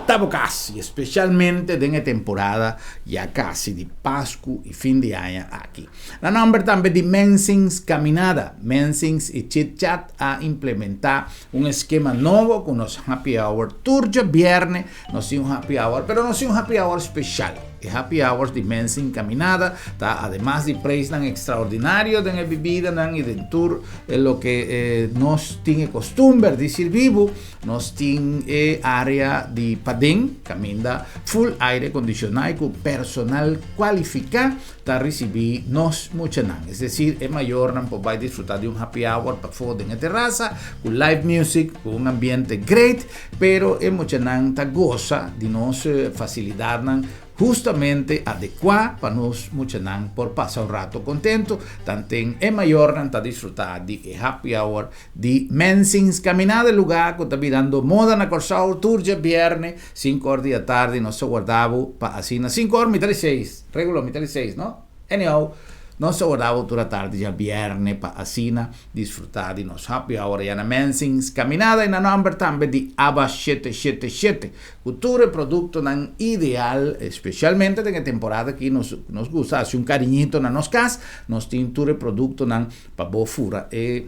ta bo kas i espesialmente den e temporada ya kasi di Pasku i fin di aña aki. Na nomber tambe di Mensing's Caminada, Mensing's y Chit Chat a implementa un eskema nobo cu nos happy hour tur djabierne. Nos tin un happy hour, pero nos tin un happy hour special. E happy hours di Mensing Caminada ta ademas di prijsnan extraordinario den e bibidanan y den tur loke nos tin e costumber di sirbi bo. Nos tin e área di paden caminda full aire acondicioná y cu personal cualificá ta ricibi nos muchanan. Es decir, e mayornan por bay disfruta di un happy hour pafó den e terraza cu live music, cu un ambiente great, pero e muchanan ta goza di nos facilidadnan. Hustamente adekuá pa nos muchanan por pasa un rato kontentu, tanten e mayornan ta disfrutá di e happy hour di Mensing's Caminada, e lugá ku ta birando moda na Kòrsou tur djabièrnè, sinku or di atardi nos ta warda bo pa asina sinku or mitad di seis, regulo mitad di seis no? Anyhow, nos ta warda bo tur atardi djabièrnè pa asina disfrutá di nos happy hour ya na Mensing's Caminada i na nòmber tambe di Aba 777. Ku tur e produktonan ideal, espesialmente den e temporada aki nos nos gusta hasi un kariñito na nos kas, nos tin tur e produktonan pa bo fura e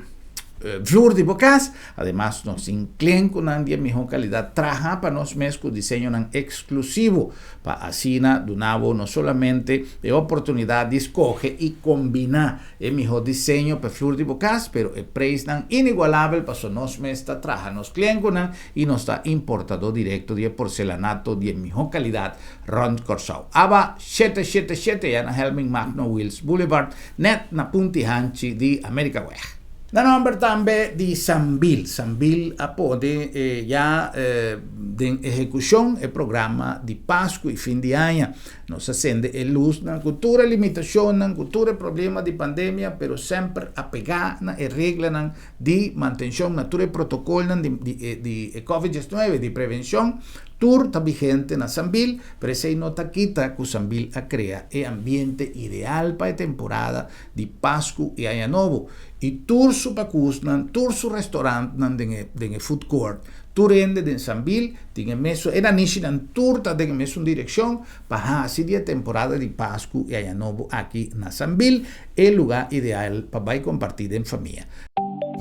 vloer di bo kas. Ademas nos tin klenkunan di e mihó kalidat traha pa nos mes ku diseñonan eksklusivo pa asina duna bo no solamente e oportunidat di skohe i kombiná E miho diseño p'e flur di bo kas, pero e preisnan inigualabel paso nos mes ta traha nos klienkunan i nos ta importadó direkto di e porcelanato di e miho kalidat rònt Kòrsou. Aba 777 ya na Helming Magno Wiels Boulevard, nèt na punti hanchi di Amerikaweg. Na nòmber tambe di Sambil. Sambil a pone ya den ehekushon e programa di Pasku i fin di aña. Nos a sende e lusnan ku tur e limitashonnan, ku tur e problema di pandemia, pero semper a pegá na e reglanan di mantenshon, na tur e protokolnan di di di e Covid 19, di prevenshon, tur ta vigente na Sambil, pero esei no ta kita ku Sambil a krea e ambiente ideal pa e temporada di Pasku i Aña Nobo. I tur su pakusnan, tur su restorantnan den e den e food court, Tur hende den Sambil tin e mesun, e nanishinan tur ta den e mesun direkshon pa hasi di e temporada di Pasku i Aña Nobo aki na Sambil e lugá ideal pa bai kompartí den famia.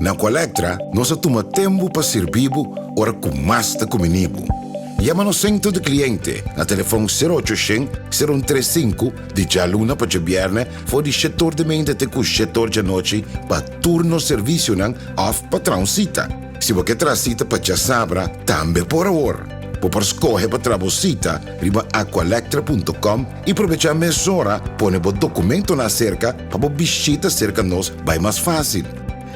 Na Aqualectra nos a tuma tempu pa sirbi bo ora ku mas ta kumini bo. Yama nos sentro di kliente na telefòn 0800 0135 di djaluna pa djabièrnè for di shetor di meinta te ku shetor djanochi pa tur nos servisionan òf pa traha un sita. Si bo ke traha sita pa djasabra, tambe por awor. Bo por skohe pa traha bo sita riba aqualectra.com i probechá mesora pone bo dokumentonan aserka pa bo bishita serka nos bai mas fásil.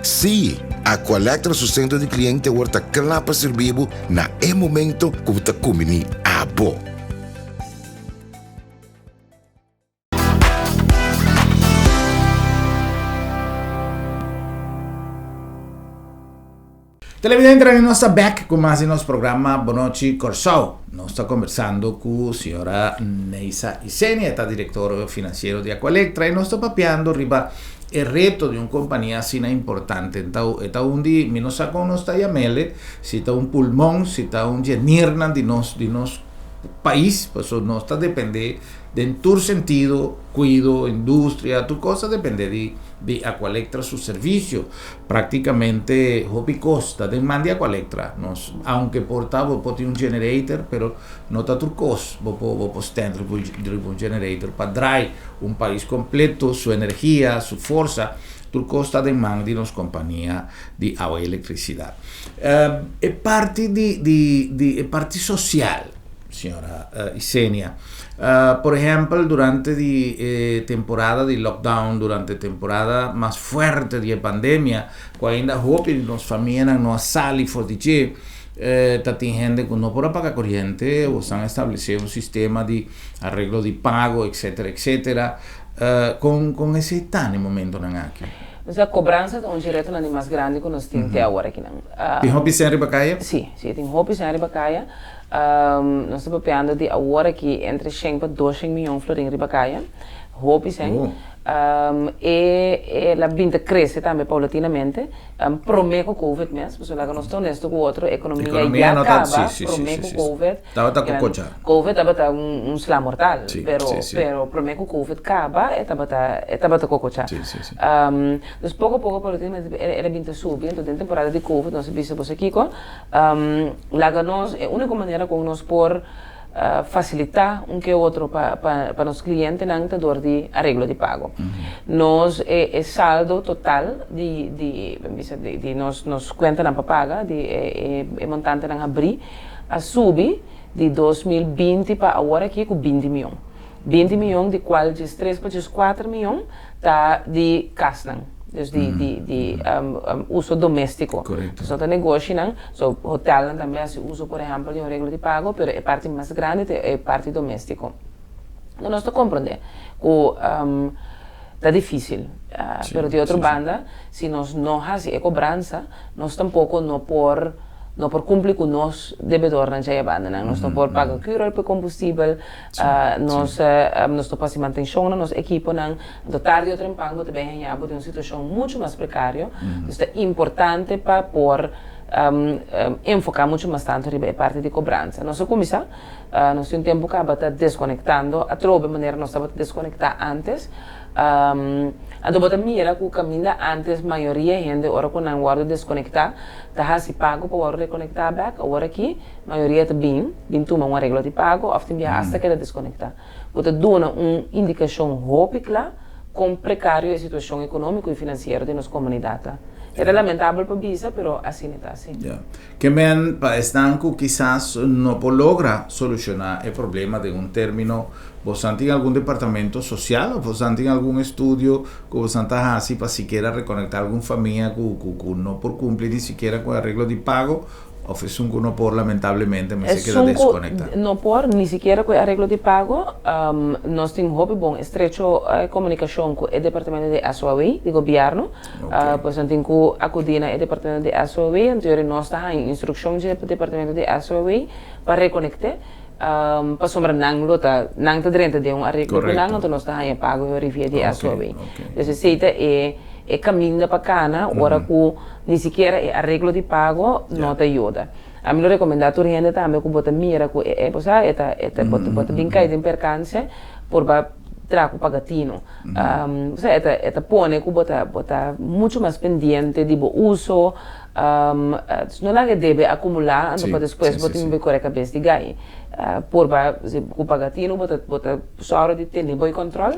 Sí, Aqualectra su sentro di kliente awor ta kla pa sirbi bo na e momento ku bo ta kumbiní abo. Televidente, nos ta back ku mas di nos programa Bonochi Kòrsou. Nos ta kombersando ku señora Neisa Isenia, ta direktor finansiero di Aqualectra, i nos ta papiando riba e reto di un kompania asina importante. E ta un di, mi no sa kon nos ta yam'ele, si ta un pulmon, si ta un dje nirnan di nos, di nos pais, pasobra nos ta depende Den tur sentido, cuido, industria, tur cos ta depende di di Aqualectra su servicio. Practicamente hopi cos ta den man di Aqualectra. Nos, aunke por ta bo por tin un generator, pero no ta tur cos bo por bo por stand riba un generator pa draai un pais completo, su energia, su forsa, tur cos ta den man di nos compania di awa y electricidad. E parti di di di e parti social. Señora Isenia. Por ehempel, durante di e temporada di lockdown, durante e temporada mas fuerte di e pandemia, ku ainda hopi di nos famianan no a sali for di dje, ta tin hende ku no por a paga koriente, boso a establesé un sistema di areglo di pago, etcetera, etcetera. Kon kon esei ta na e momentonan aki? Nos kobransa ta un dje retonan di mas grandi ku nos tin te awor akinan. Tin hopi sèn riba kaya? Sí, sí, tin hopi sèn riba kaya. Nos ta papiando di awor aki entre shen pa doshen miyon florin riba kaya. Hopi shen. E el a bin ta krese tambe paulatinamente. Prome ku covid mes, pasobra laga nos ta honesto ku otro, ekonomia ya kaba prome ku covid. Tabata kokocha. Covid tabata un sla mortal, pero pero prome ku covid kaba e tabata e tabata kokocha. Dus poko poko paulatinamente el a bin ta subi, enton den temporada di covid nos a bisa boso kiko. Laga nos, e úniko manera kon nos por fasilitá un ke otro pa pa nos klientenan ta dor di areglo di pago. Nos e e saldo total di di bisa di di nos nos kuentanan pa paga di e e montantenan habrí a subi di 2020 pa awor aki ku 20 mion. 20 mion di kual 13 pa 14 mion ta di kasnan, dus di di di uso doméstiko. Korekto. Dus no ta negoshinan, so hotelnan tambe hasi uso por ehèmpel di un reglo di pago, pero e parti mas grandi ta e parti doméstiko. Nos ta komprondé ku ta difísil, pero di otro banda si nos no hasi e kobransa nos tampoko no por no por kumpli ku nos debedornan djaya bandanan. Nos no por paga kura pa e kombustibel, nos nos no por hasi mantenshon na nos ekiponan. Anto tardi o trempan bo ta bin haña bo den un situashon muchu mas prekario. Dus ta importante pa por enfoká muchu mas tantu riba e parti di kobransa. Nos a kuminsá. Nos tin un tempu kaba ta deskonektando atrobe manera nos tabata deskonektá ántes. Anto bo ta mira ku kaminda ántes mayoria hende ora ku nan wòrdu deskonektá ta hasi pago pa wòrdu rekonektá bèk. Awor aki mayoria ta bin bin tuma un areglo di pago òf tin biaha asta keda deskonektá. Ku ta duna un indikashon hopi kla kon prekario e situashon ekonómiko i finansiero di nos komunidat ta. E ta lamentabel pa bisa pero asina ta si. Ke men pa esnan ku kisas no por logra solushoná e problema den un término, bosan tin algun departamento sosial òf bosan tin algun estudio ku bosan ta hasi pa sikiera rekonektá algun famia ku ku no por kumpli ni sikiera ku e areglo di pago òf esun ku no por lamentablemente mester keda Esun ku deskonektá? no por ni sikiera ku e areglo di pago, nos tin hopi bon estrecho komunikashon ku e departamento di SOAW di gobièrnu. Pues nan tin ku akudí na e departamento di SOW, anto yori nos ta haña instrukshon dje departamento di SOW pa rekonekt'é, pasobra nan lo ta, nan ta drenta den un areglo ku nan, anto nos ta haña pago yori via di SOW. Dus esei ta e e kaminda pa kana ora ku ni sikiera e areglo di pago no ta yuda. Ami lo rekomendá tur hende tambe ku bo ta mira ku e bo sa e ta e ta bo ta bin kai den perkanse por ba traha ku paga tinu. Osea e ta pone ku bo ta bo ta muchu mas pendiente di bo uso, no laga e debe akumulá anto pa despues bo tin kore kabes di gai. Purba ku paga tinu bo ta bo ta sòru di tene bo e kòntròl,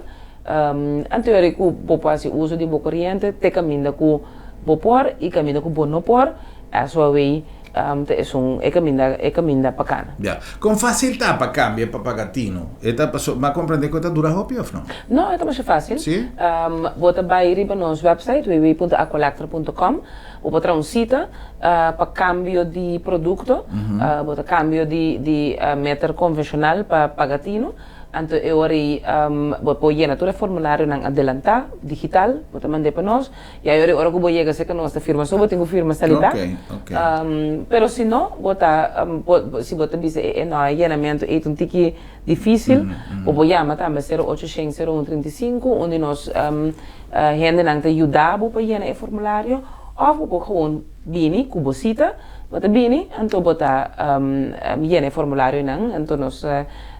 anto yori ku bo por hasi uso di bo koriente te kaminda ku bo por i kaminda ku bo no por, eso awei Ta esun e caminda e caminda pa cana. Ya. Con facil ta pa cambia pa paga tino? E ta paso m'a comprende cu e ta dura hopi of no? No, e ta masha facil. Si? Bo ta bay riba nos website www.aqualectra.com. Bo por traha un cita pa cambio di producto. Bo ta cambio di di meter convencional pa paga tino. Anto e ora ei bo por yena tur e formularionan adelanta, digital, bo ta mand'é pa nos. Ya yori ora ku bo yega serka nos ta firma so bo tin ku firma sali bek. Pero si no bo ta si bo ta bisa e no e yenamentu ei ta un tiki difisil bo por yama tambe sero ocho shen sero un 35 un di nos hendenan ta yuda bo pa yena e formulario òf bo por gewoon bini ku bo sita bo ta bini anto bo ta yena e formularionan anto nos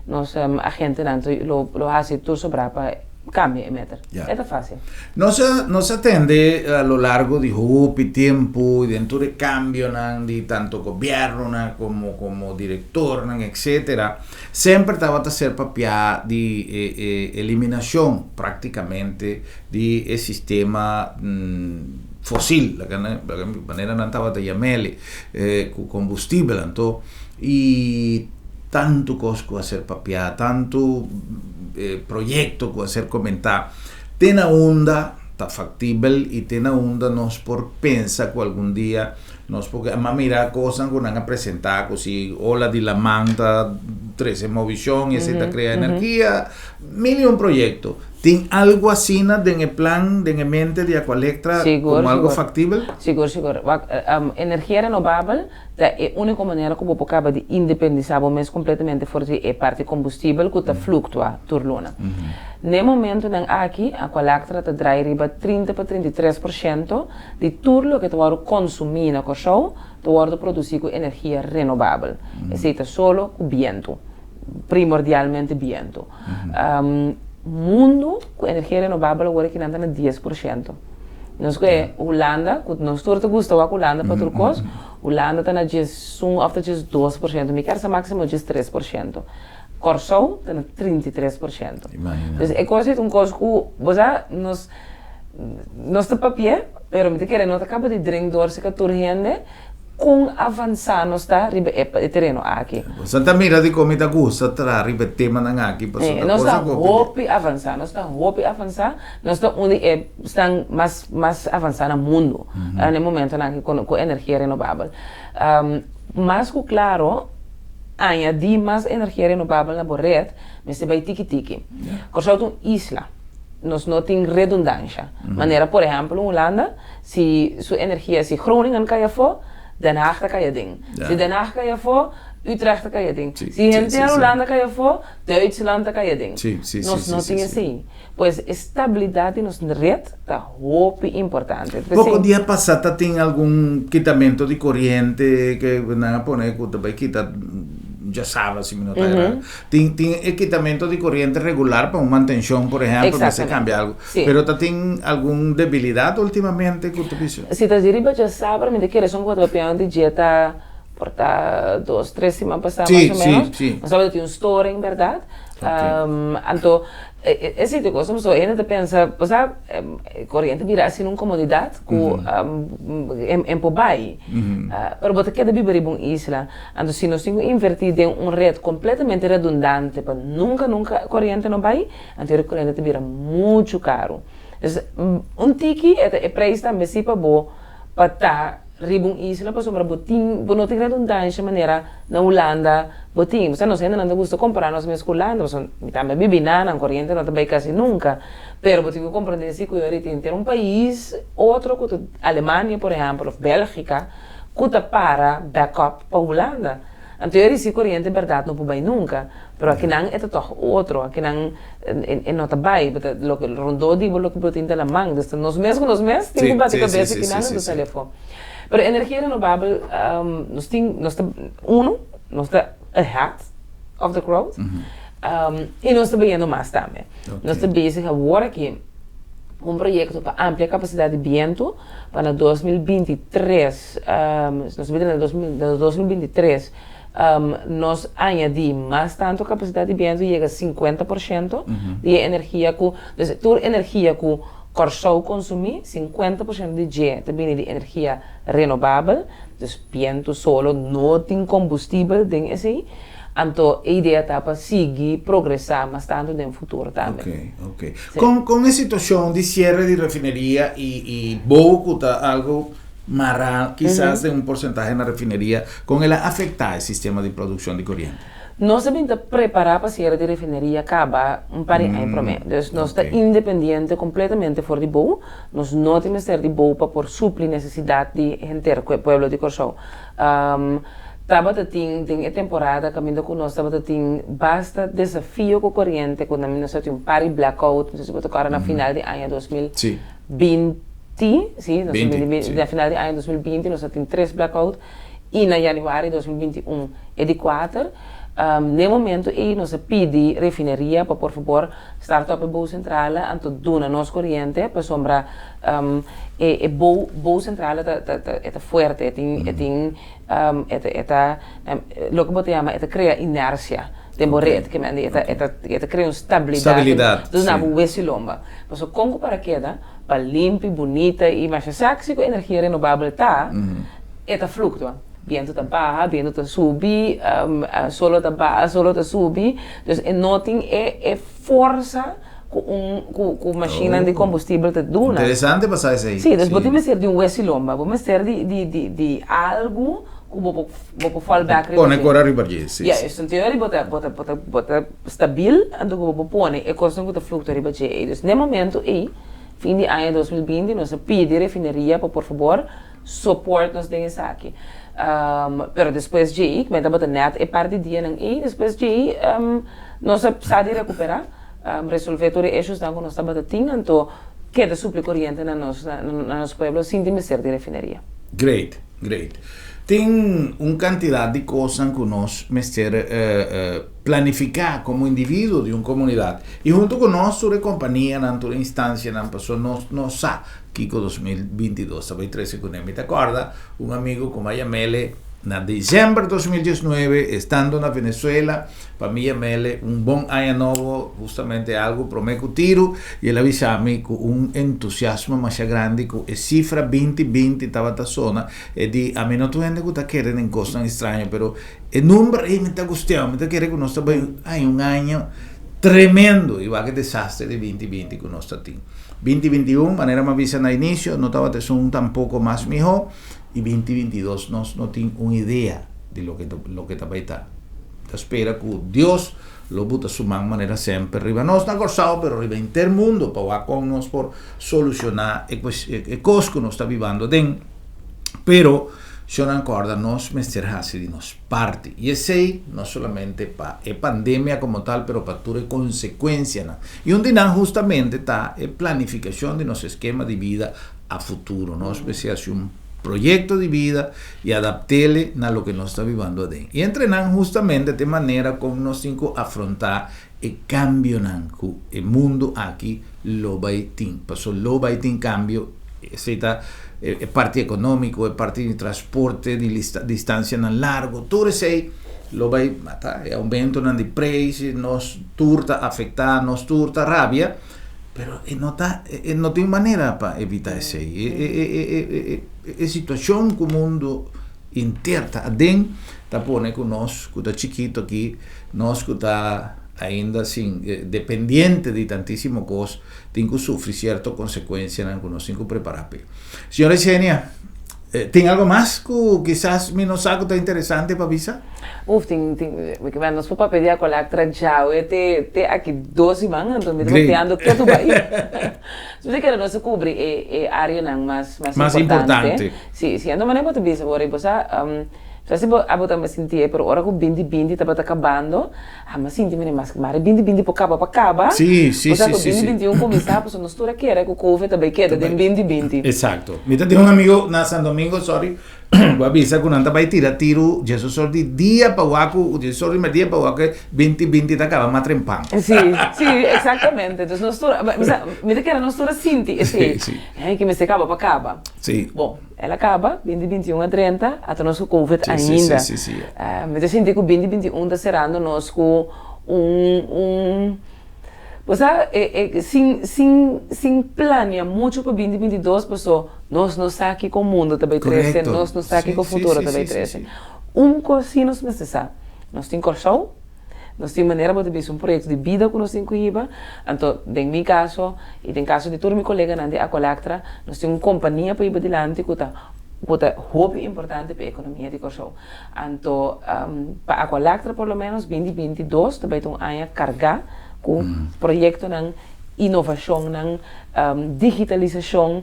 nos agentenan lo hasi tur sobrá pa Cambia e meter. Ya. E ta facil. Nos a, nos a tende a lo largo di hopi tempu y den tur e cambionan di tanto gobiernonan como, como directornan, etcetera, semper tabata ser papia di e, e eliminacion practicamente di e sistema fosil, laga nan, laga manera nan tabata yam'el, cu combustibel anto, y tantu cos cu a ser papia, tantu proyecto cu a ser comenta, te na unda ta factibel y te na unda nos por pensa cu algun dia nos por, a mira cosnan cu nan a presenta cu si ola di laman ta trece movicion y esey ta crea energia, mil y un proyecto. Tin algo asina den e plan, den e mente di Aqualectra como algo factibel? Sigur, sigur. Wak, energia renobabel Ta e úniko manera ku bo por kaba di independisá bo mes kompletamente for di e parti kombustibel ku ta fluktua tur luna. Na e momentunan aki, Aqualectra ta drai riba 30 pa 33% di tur loke ta wòrdu konsumí na Kòrsou ta wòrdu produsí ku energia renobabel. Esei ta solo ku bientu, primordialmente bientu. Mundu ku energia renobabel awor aki nan ta na 10%. Nos ku e Hulanda, ku nos tur ta gusta wak Hulanda pa tur kos, Hulanda ta na 11 òf ta 12%, mi kier sa máksimo 13%. Kòrsou ta na 33%. Dus e kos ei ta un kos ku, bo sa, nos nos ta papia, pero mi ta kere no ta kaba di drink dor si ka tur hende. Kon avansá nos ta riba e tereno aki? Boso ta mira dikon mi ta gusta traha riba e temanan aki pasobra Nos ta hopi avansá, nos ta hopi avansá, nos ta un di e esnan mas mas avansá na mundu na e momentonan aki ku energia renobabel. Mas ku klaro. añadí mas energia renobabel na bo ret, mester bai tiki tiki. Kòrsou ta un isla, nos no tin redundansha. Manera por ehèmpel Hulanda, si su energia, si Groningen kai afó, Den Haag ta kai aden. Si Den Haag kai afó, Utrecht ta kai aden. Si henter Hulanda kai afó, Duitsland ta kai aden. Nos no tin esei. Pues e stabilidat di nos ret ta hopi importante. Poko dia pasá ta tin algun kitamento di koriente ke nan a pone ku ta bai kita djasabra si mi no ta erá. Tin tin e kitamento di koriente regular pa un mantenshon por ehèmpel mester kambia algu. Pero ta tin algun debilidat ultimamente ku ta bisa? Si ta di riba djasabra mi ta kere esun ku bo ta papia di dje ta por ta dos tres siman pasá mas o menos. Nos tabata tin un storing bèrdat. Anto E sitio ku pasobra hende ta pensa, bo sa, koriente bira asina un komodidat ku en por bai. Pero bo ta keda biba riba un isla. Anto si nos tin ku invertí den un ret kompletamente redundante pa nunka nunka koriente no bai, anto e koriente ta bira muchu karu. Dus un tiki e ta e preis tambe si pa bo pa ta riba un isla pasobra bo tin bo no tin redundansha manera na Hulanda bo tin. Bo sa nos hendenan ta gusta kompara nos mes ku Hulanda pasobra mi tambe a bibi na nan koriente no ta bai kasi nunka pero bo tin ku komprende si ku yori tin un pais otro ku ta Alemania por ehempel of Belgika ku ta para backup pa Hulanda. Anto yori si koriente bèrdat no por bai nunka pero akinan e ta tòg otro akinan e no ta bai bo ta loke rondó di bo loke bo tin ta laman dus ta nos mes ku nos mes tin ku bati kabes akinan anto sali afó. Pero energia renobabel nos tin nos ta uno nos ta ahead of the crowd i nos ta bayendo mas tambe. Nos ta bezig awor aki ku un proyekto pa amplia kapasidat di bientu pa na 2023 nos ta bira na 2023 nos añadi mas tantu kapasidat di bientu yega 50% di e energia ku dus tur energia ku Kòrsou konsumí, 50% di dje ta bini di energia renobabel, dus bientu, solo, no tin kombustibel den esei. Anto e idea ta pa sigui progresá mas tantu den futuro tambe. Ok, ok. Kon kon e situashon di siere di refineria i i bou ku ta algu mará kisas den un porsentahe na refineria, kon el a afektá e sistema di produkshon di koriente? Nos a bin ta prepará pa siere di refineria kaba un par di aña promé. Dus nos ta independiente kompletamente for di bou. Nos no tin mester di bou pa por supli nesesidat di henter pueblo di Kòrsou. Tabata tin den e temporada kaminda ku nos tabata tin basta desafio ku koriente ku nos tabatin un par di blackout, no sé si bo ta kòrda na final di aña 2020, si, na final di aña 2020 nos tabatin tres blackout i na januari 2021 e di kuater. Na e momento ei nos a pidi refineria pa por fabor start up e bou sentrale anto duna nos koriente pasobra e bou bou sentrale ta ta e ta fuerte e tin e tin e ta e ta loke bo ta yama e ta krea inersia den bo ret ke men di e ta e ta e ta krea un stabilidat duna bo wesi lomba pasobra kon ku para keda pa limpi bunita i masha sexy ku energia renobabel ta e ta fluktua bientu ta baha bientu ta subi solo ta baha solo ta subi dus e no tin e e forsa ku un ku ku mashinnan di kombustibel ta duna. Interesante pa sa esei. Sí, dus bo tin mester di un wesi lomba, bo mester di di di di algu ku bo por bo por fall back riba dje. Pone kor ariba dje, sí. Ja, dus en teoria bo ta bo ta bo ta bo ta stabil, anto ku bo por pone e kosnan ku ta fluktua riba dje ei. Dus n'e momento ei, fin di aña 2020, nos a pidi refineria pa por fabor support nos den esaki. Pero despues dje ei, mi tabata nèt e par di dianan ei, despues dje ei nos a sa di rekuperá, resolvé tur e issuesnan ku nos tabata tin, anto keda supli koriente na nos na nos pueblo sin tin mester di refineria. Great, great. Tin un kantidat di kosnan ku nos mester planifiká komo individuo di un komunidat i huntu ku nos tur e kompanianan, tur e instansianan pasobra nos no sa Kiko 2022 ta bai trese kuné. Mi ta kòrda un amigu ku mi a yam'ele na desèmber 2019, estando na Venezuela, pa mi yam'ele un bon aña nobo, hustamente algu promé ku tiru, i el a bisa mi ku un entusiasmo masha grandi ku e sifra 2020 tabata sona. E di, Ami no tur hende ku ta kere den kosnan estraño, pero e number ei mi ta gust'é, mi ta kere ku nos ta bai haña un aña tremendo, i wak e desaster di 2020 ku nos ta tin. 2021, manera mi a bisa na inicio, no tabata esun tampoco mas miho, y 2022 nos no tin un idea di loke loke ta bay ta. Ta spera ku Dios lo buta su man manera semper riba nos na Kòrsou, pero riba henter mundo pa wak kon nos por solushoná e e kos ku nos ta bibando aden. Pero, shonnan kòrda nos mester hasi di nos parti. I esei no solamente pa e pandemia komo tal, pero pa tur e konsekuensianan. I un di nan hustamente ta e planifikashon di nos eskema di bida a futuro. Nos mester hasi un proyekto di bida i adapt'ele na loke nos ta bibando aden. I entre nan hustamente ta e manera kon nos tin ku afrontá e kambionan ku e mundu aki lo bai tin. Paso lo bai tin kambio, esei ta e parti ekonómiko, e parti di transporte, di distansianan largu, tur esei lo bai mata. E oumentonan di preis, nos tur ta afektá, nos tur ta rabia. Pero e no ta, e no tin manera pa evita esei. E, e, e, e, e, e, e situacion cu mundo inter ta aden ta pone cu nos cu ta chikito aki, nos cu ta ainda sin dependiente di tantisimo cos, tin cu sufri cierto consecuencianan cu nos tin cu prepara p'e. Señora Yesenia, Tin algo mas ku kisas mi no sa ku ta interesante pa bisa? Uf, tin, tin, mi ke nos por papia di Aqualectra djawe te, te aki dos siman, anto mi ta papiando ketu bai. So mi ta kere nos a kubri e, e areanan mas, mas Mas importante. importante. Si, si, anto manera bo ta bisa bo, bo sa, sa si bo abo tambe sinti e, pero ora ku binti binti tabata kabando, A mi a sinti mene mas mari binti binti por kaba pa kaba. Sí, sí, Osea sí, ku sí, binti sí. binti un kuminsá pasobra nos tur a kere ku covid ta bai keda den binti binti. Exacto. Mi ta tin un amigo na San Domingo, sorry, ku a bisa ku nan ta bai tira tiru djesos or di dia pa wak ku djesos or di merdia pa wak ku binti binti ta kaba matrempan. Sí, sí, exactamente. Dus nos tur, mi sa, mi ta kere nos tur a sinti esei. Sí, sí. Hey, ki mester kaba pa kaba. Sí. Bon, el a kaba, binti binti un a drenta, ata nos ku covid Sí, sí, ainda. sí, sí, sí. Mi ta sinti ku binti binti un ta serando nos ku un, un, bo sa, e, e, sin, sin, sin plania muchu pa binti binti dos, paso nos no sa kiko mundo ta bai trese, Korekto. nos no sa Sí, kiko sí, futuro sí, ta bai sí, sí, trese. sí. Un kos sí nos mester sa, nos tin Kòrsou, Nos tin manera bo ta bisa un proyekto di bida ku nos tin ku hiba. Anto den mi kaso i den kaso di tur mi koleganan di Aqualectra nos tin un kompania pa hiba dilanti ku ta ku ta hopi importante pa e ekonomia di Kòrsou. Anto pa Aqualectra por lo menos binti binti dos ta bai ta un aña kargá ku proyektonan, inovashonnan, Digitalisashon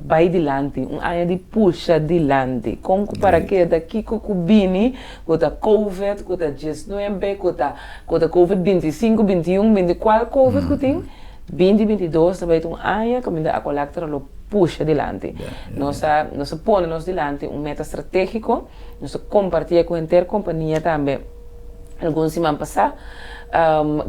bai dilanti, un aña di pusha dilanti. Kon ku para keda, kiko ku bini, ku ta covid, ku ta diesnuebe, ku ta ku ta covid bintisinku, bintiun, binti kual covid ku tin, binti bintidos ta bai ta un aña kaminda Aqualectra lo pusha dilanti. Nos a nos a pone nos dilanti un meta stratégiko, nos a kompartié ku henter kompania tambe algun siman pasá.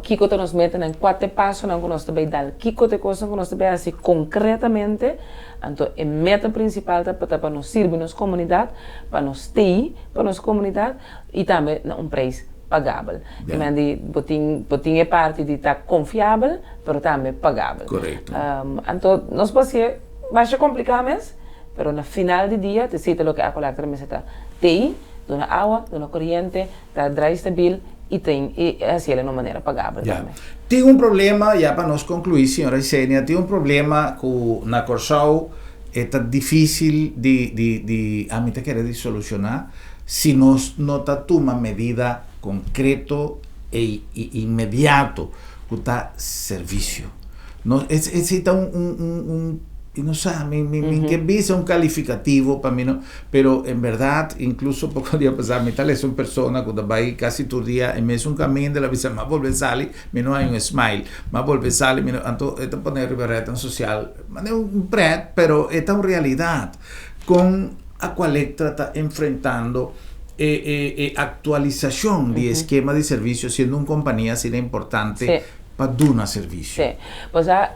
Kiko ta nos metanan, kua ta e pasonan ku nos ta bai dal, kiko ta e kosnan ku nos ta bai hasi konkretamente. Anto e meta prinsipal ta pa ta nos sirbi nos komunidat, pa nos tei pa nos komunidat i tambe na un preis pagabel. Ki men di bo tin bo tin e parti di ta konfiabel pero tambe pagabel. Anto nos por hasié masha kompliká mes, pero na final di dia ta esei ta loke Aqualectra mester ta, tei, duna awa, duna koriente, Ta drai stabil y ta y haciel en un manera pagabel Ya. tambe. Tin un problema, ya pa nos conclui, señora Ysenia, tin un problema cu na Corsou e ta dificil di, di, di, ami ta kere di soluciona si nos no ta tuma medida concreto e y inmediato cu ta servicio. No, esey ta un, un, un, un, y no sa, mi, mi, mi ke bisa un calificativo pa mi no, pero en berdad, incluso poco dia pasa mi ta lesa un persona cu ta bay casi tur dia e mesun caminda, el a bisa, m'a bolbe sali, mi no hay un smile, m'a bolbe sali, mi no, anto e ta pone riba rednan social, manera un pret, pero e ta un realidad con Aqualectra ta enfrentando e, e, e actualisacion di e esquema di servicio siendo un compania asina importante. Pa duna servisio. Sí. Pasobra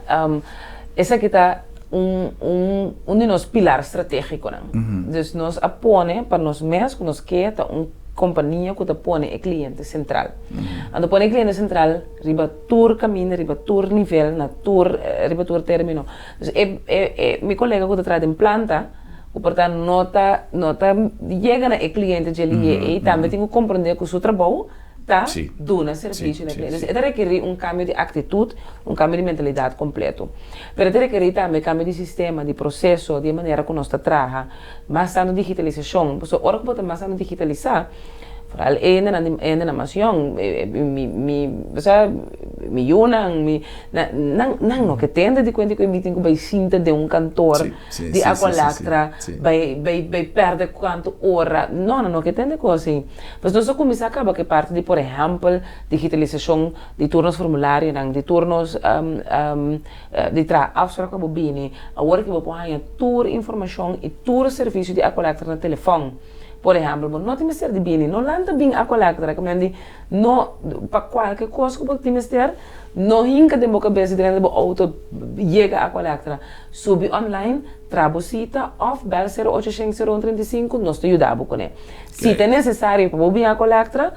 esaki ta un un un di nos pilar stratégikonan. Dus nos a pone pa nos mes ku nos ke ta un kompania ku ta pone e kliente sentral. Anto pone e kliente sentral riba tur kaminda, riba tur nivel, na tur riba tur término. Dus e e e mi kolega ku ta traha den planta ku por ta no ta no ta yega na e kliente dje liye ei tambe tin ku komprondé ku su trabou ta duna servisio na e kliente. E ta rekerí un kambio di aktitut, un kambio di mentalidat kompleto. Pero e ta rekerí tambe kambio di sistema, di proseso, di e manera ku nos ta traha, mas tantu digitalisashon. Pasobra ora ku bo ta mas tantu digitalisá, Vooral hendenan di hendenan mas yòn, mi mi osea mi yunan, mi nan nan nan no ke tende di kuenta ku e mi tin ku bai sinta den un kantor di Aqualectra bai bai bai pèrdè kuantu ora, no nan no ke tende kos ei. Pues nos a kuminsá kaba ku e parti di por ehèmpel digitalisashon di tur nos formularionan, di tur nos di traha afsprak pa bo bini, awor ke bo por haña tur informashon i tur servisio di Aqualectra na telefòn. Por ehèmpel, bo no tin mester di bini, no lanta bin Aqualectra, ke men di no pa kualke kos ku bo tin mester, no hinka den bo kabes di drenta bo outo yega Aqualectra. Subi online, traha bo sita òf bèl sero ocho shen sero un 35, nos ta yuda bo kuné. Si ta nesesario pa bo bin Aqualectra,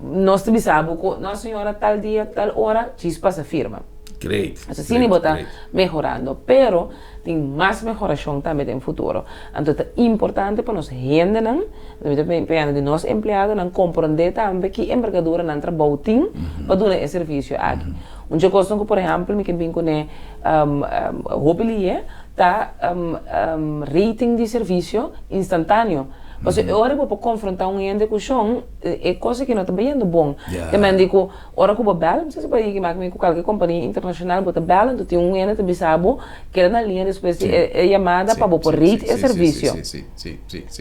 nos ta bisa bo ku no señora tal dia, tal ora, djis pasa firma. Great. Asina bo ta mehorando, pero. Tin mas mehorashon tambe den futuro. Anto ta importante pa nos hendenan, mi ta pende di nos empleadonan, komprondé tambe ki embergadura nan trabou tin pa duna e servisio aki. Un dje kosnan ku por ehèmpel mi ke bin kuné hopi lié ta rating di servisio instantáneo. Pasobra e ora bo por konfrontá un hende ku shon e kos aki no ta bayendo bon. Te men di ku Ora ku bo bèl, mi sa si bo a yega mak mi ku kalke kompania internashonal bo ta bèl anto tin un hende ta bisa bo keda na liña despues di e yamada pa bo por rate e servisio.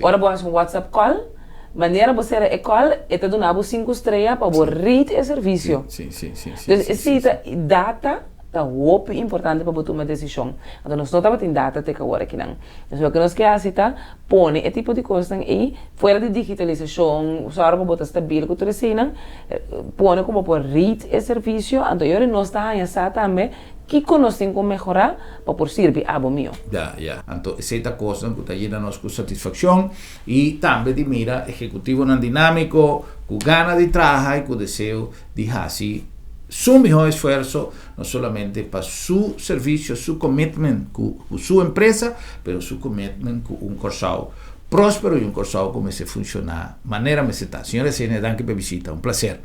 Ora bo hasi un whatsapp call, manera bo sera e call e ta duna bo sinku strea pa bo rate e servisio. Dus esei ta data ta hopi importante pa bo tuma desishon. Anto nos no tabatin data te ku awor akinan. Dus loke nos ke hasi ta pone e tipo di kosnan ei fuera di digitalisashon, sòru pa bo ta stabil ku tur eseinan, pone ku bo por rate e servisio, anto e ora nos ta haña sa tambe kiko nos tin ku mehorá pa por sirbi abo mihó. Ya, ya. Anto esei ta kosnan ku ta yena nos ku satisfakshon i tambe di mira ehekutivonan dinámiko ku gana di traha i ku deseo di hasi su mihó esfuerso no solamente pa su servisio, su commitment ku su empresa, pero su commitment ku un Kòrsou próspero i un Kòrsou ku mester funshoná manera mester ta. Señora Yesenia, danki pa e bishita. Un plaser.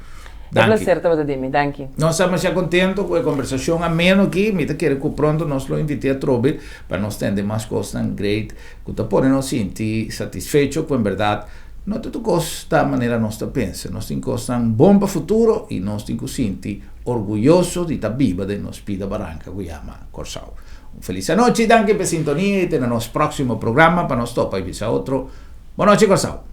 E plaser tabata di mi. Danki. Nos ta masha kontento ku e kombersashon ameno aki. Mi ta kere ku pronto nos lo invit'é atrobe pa nos tende mas kosnan great ku ta pone nos sinti satisfecho ku en bèrdat no ta tur kos ta manera nos ta pensa. Nos tin kosnan bon pa futuro i nos tin ku sinti orguyoso di ta biba den nos pida baranka ku yama Kòrsou. Un felis anochi, danki pa e sintonia i te na nos próksimo programa pa nos topa i bisa otro. Bonochi Kòrsou!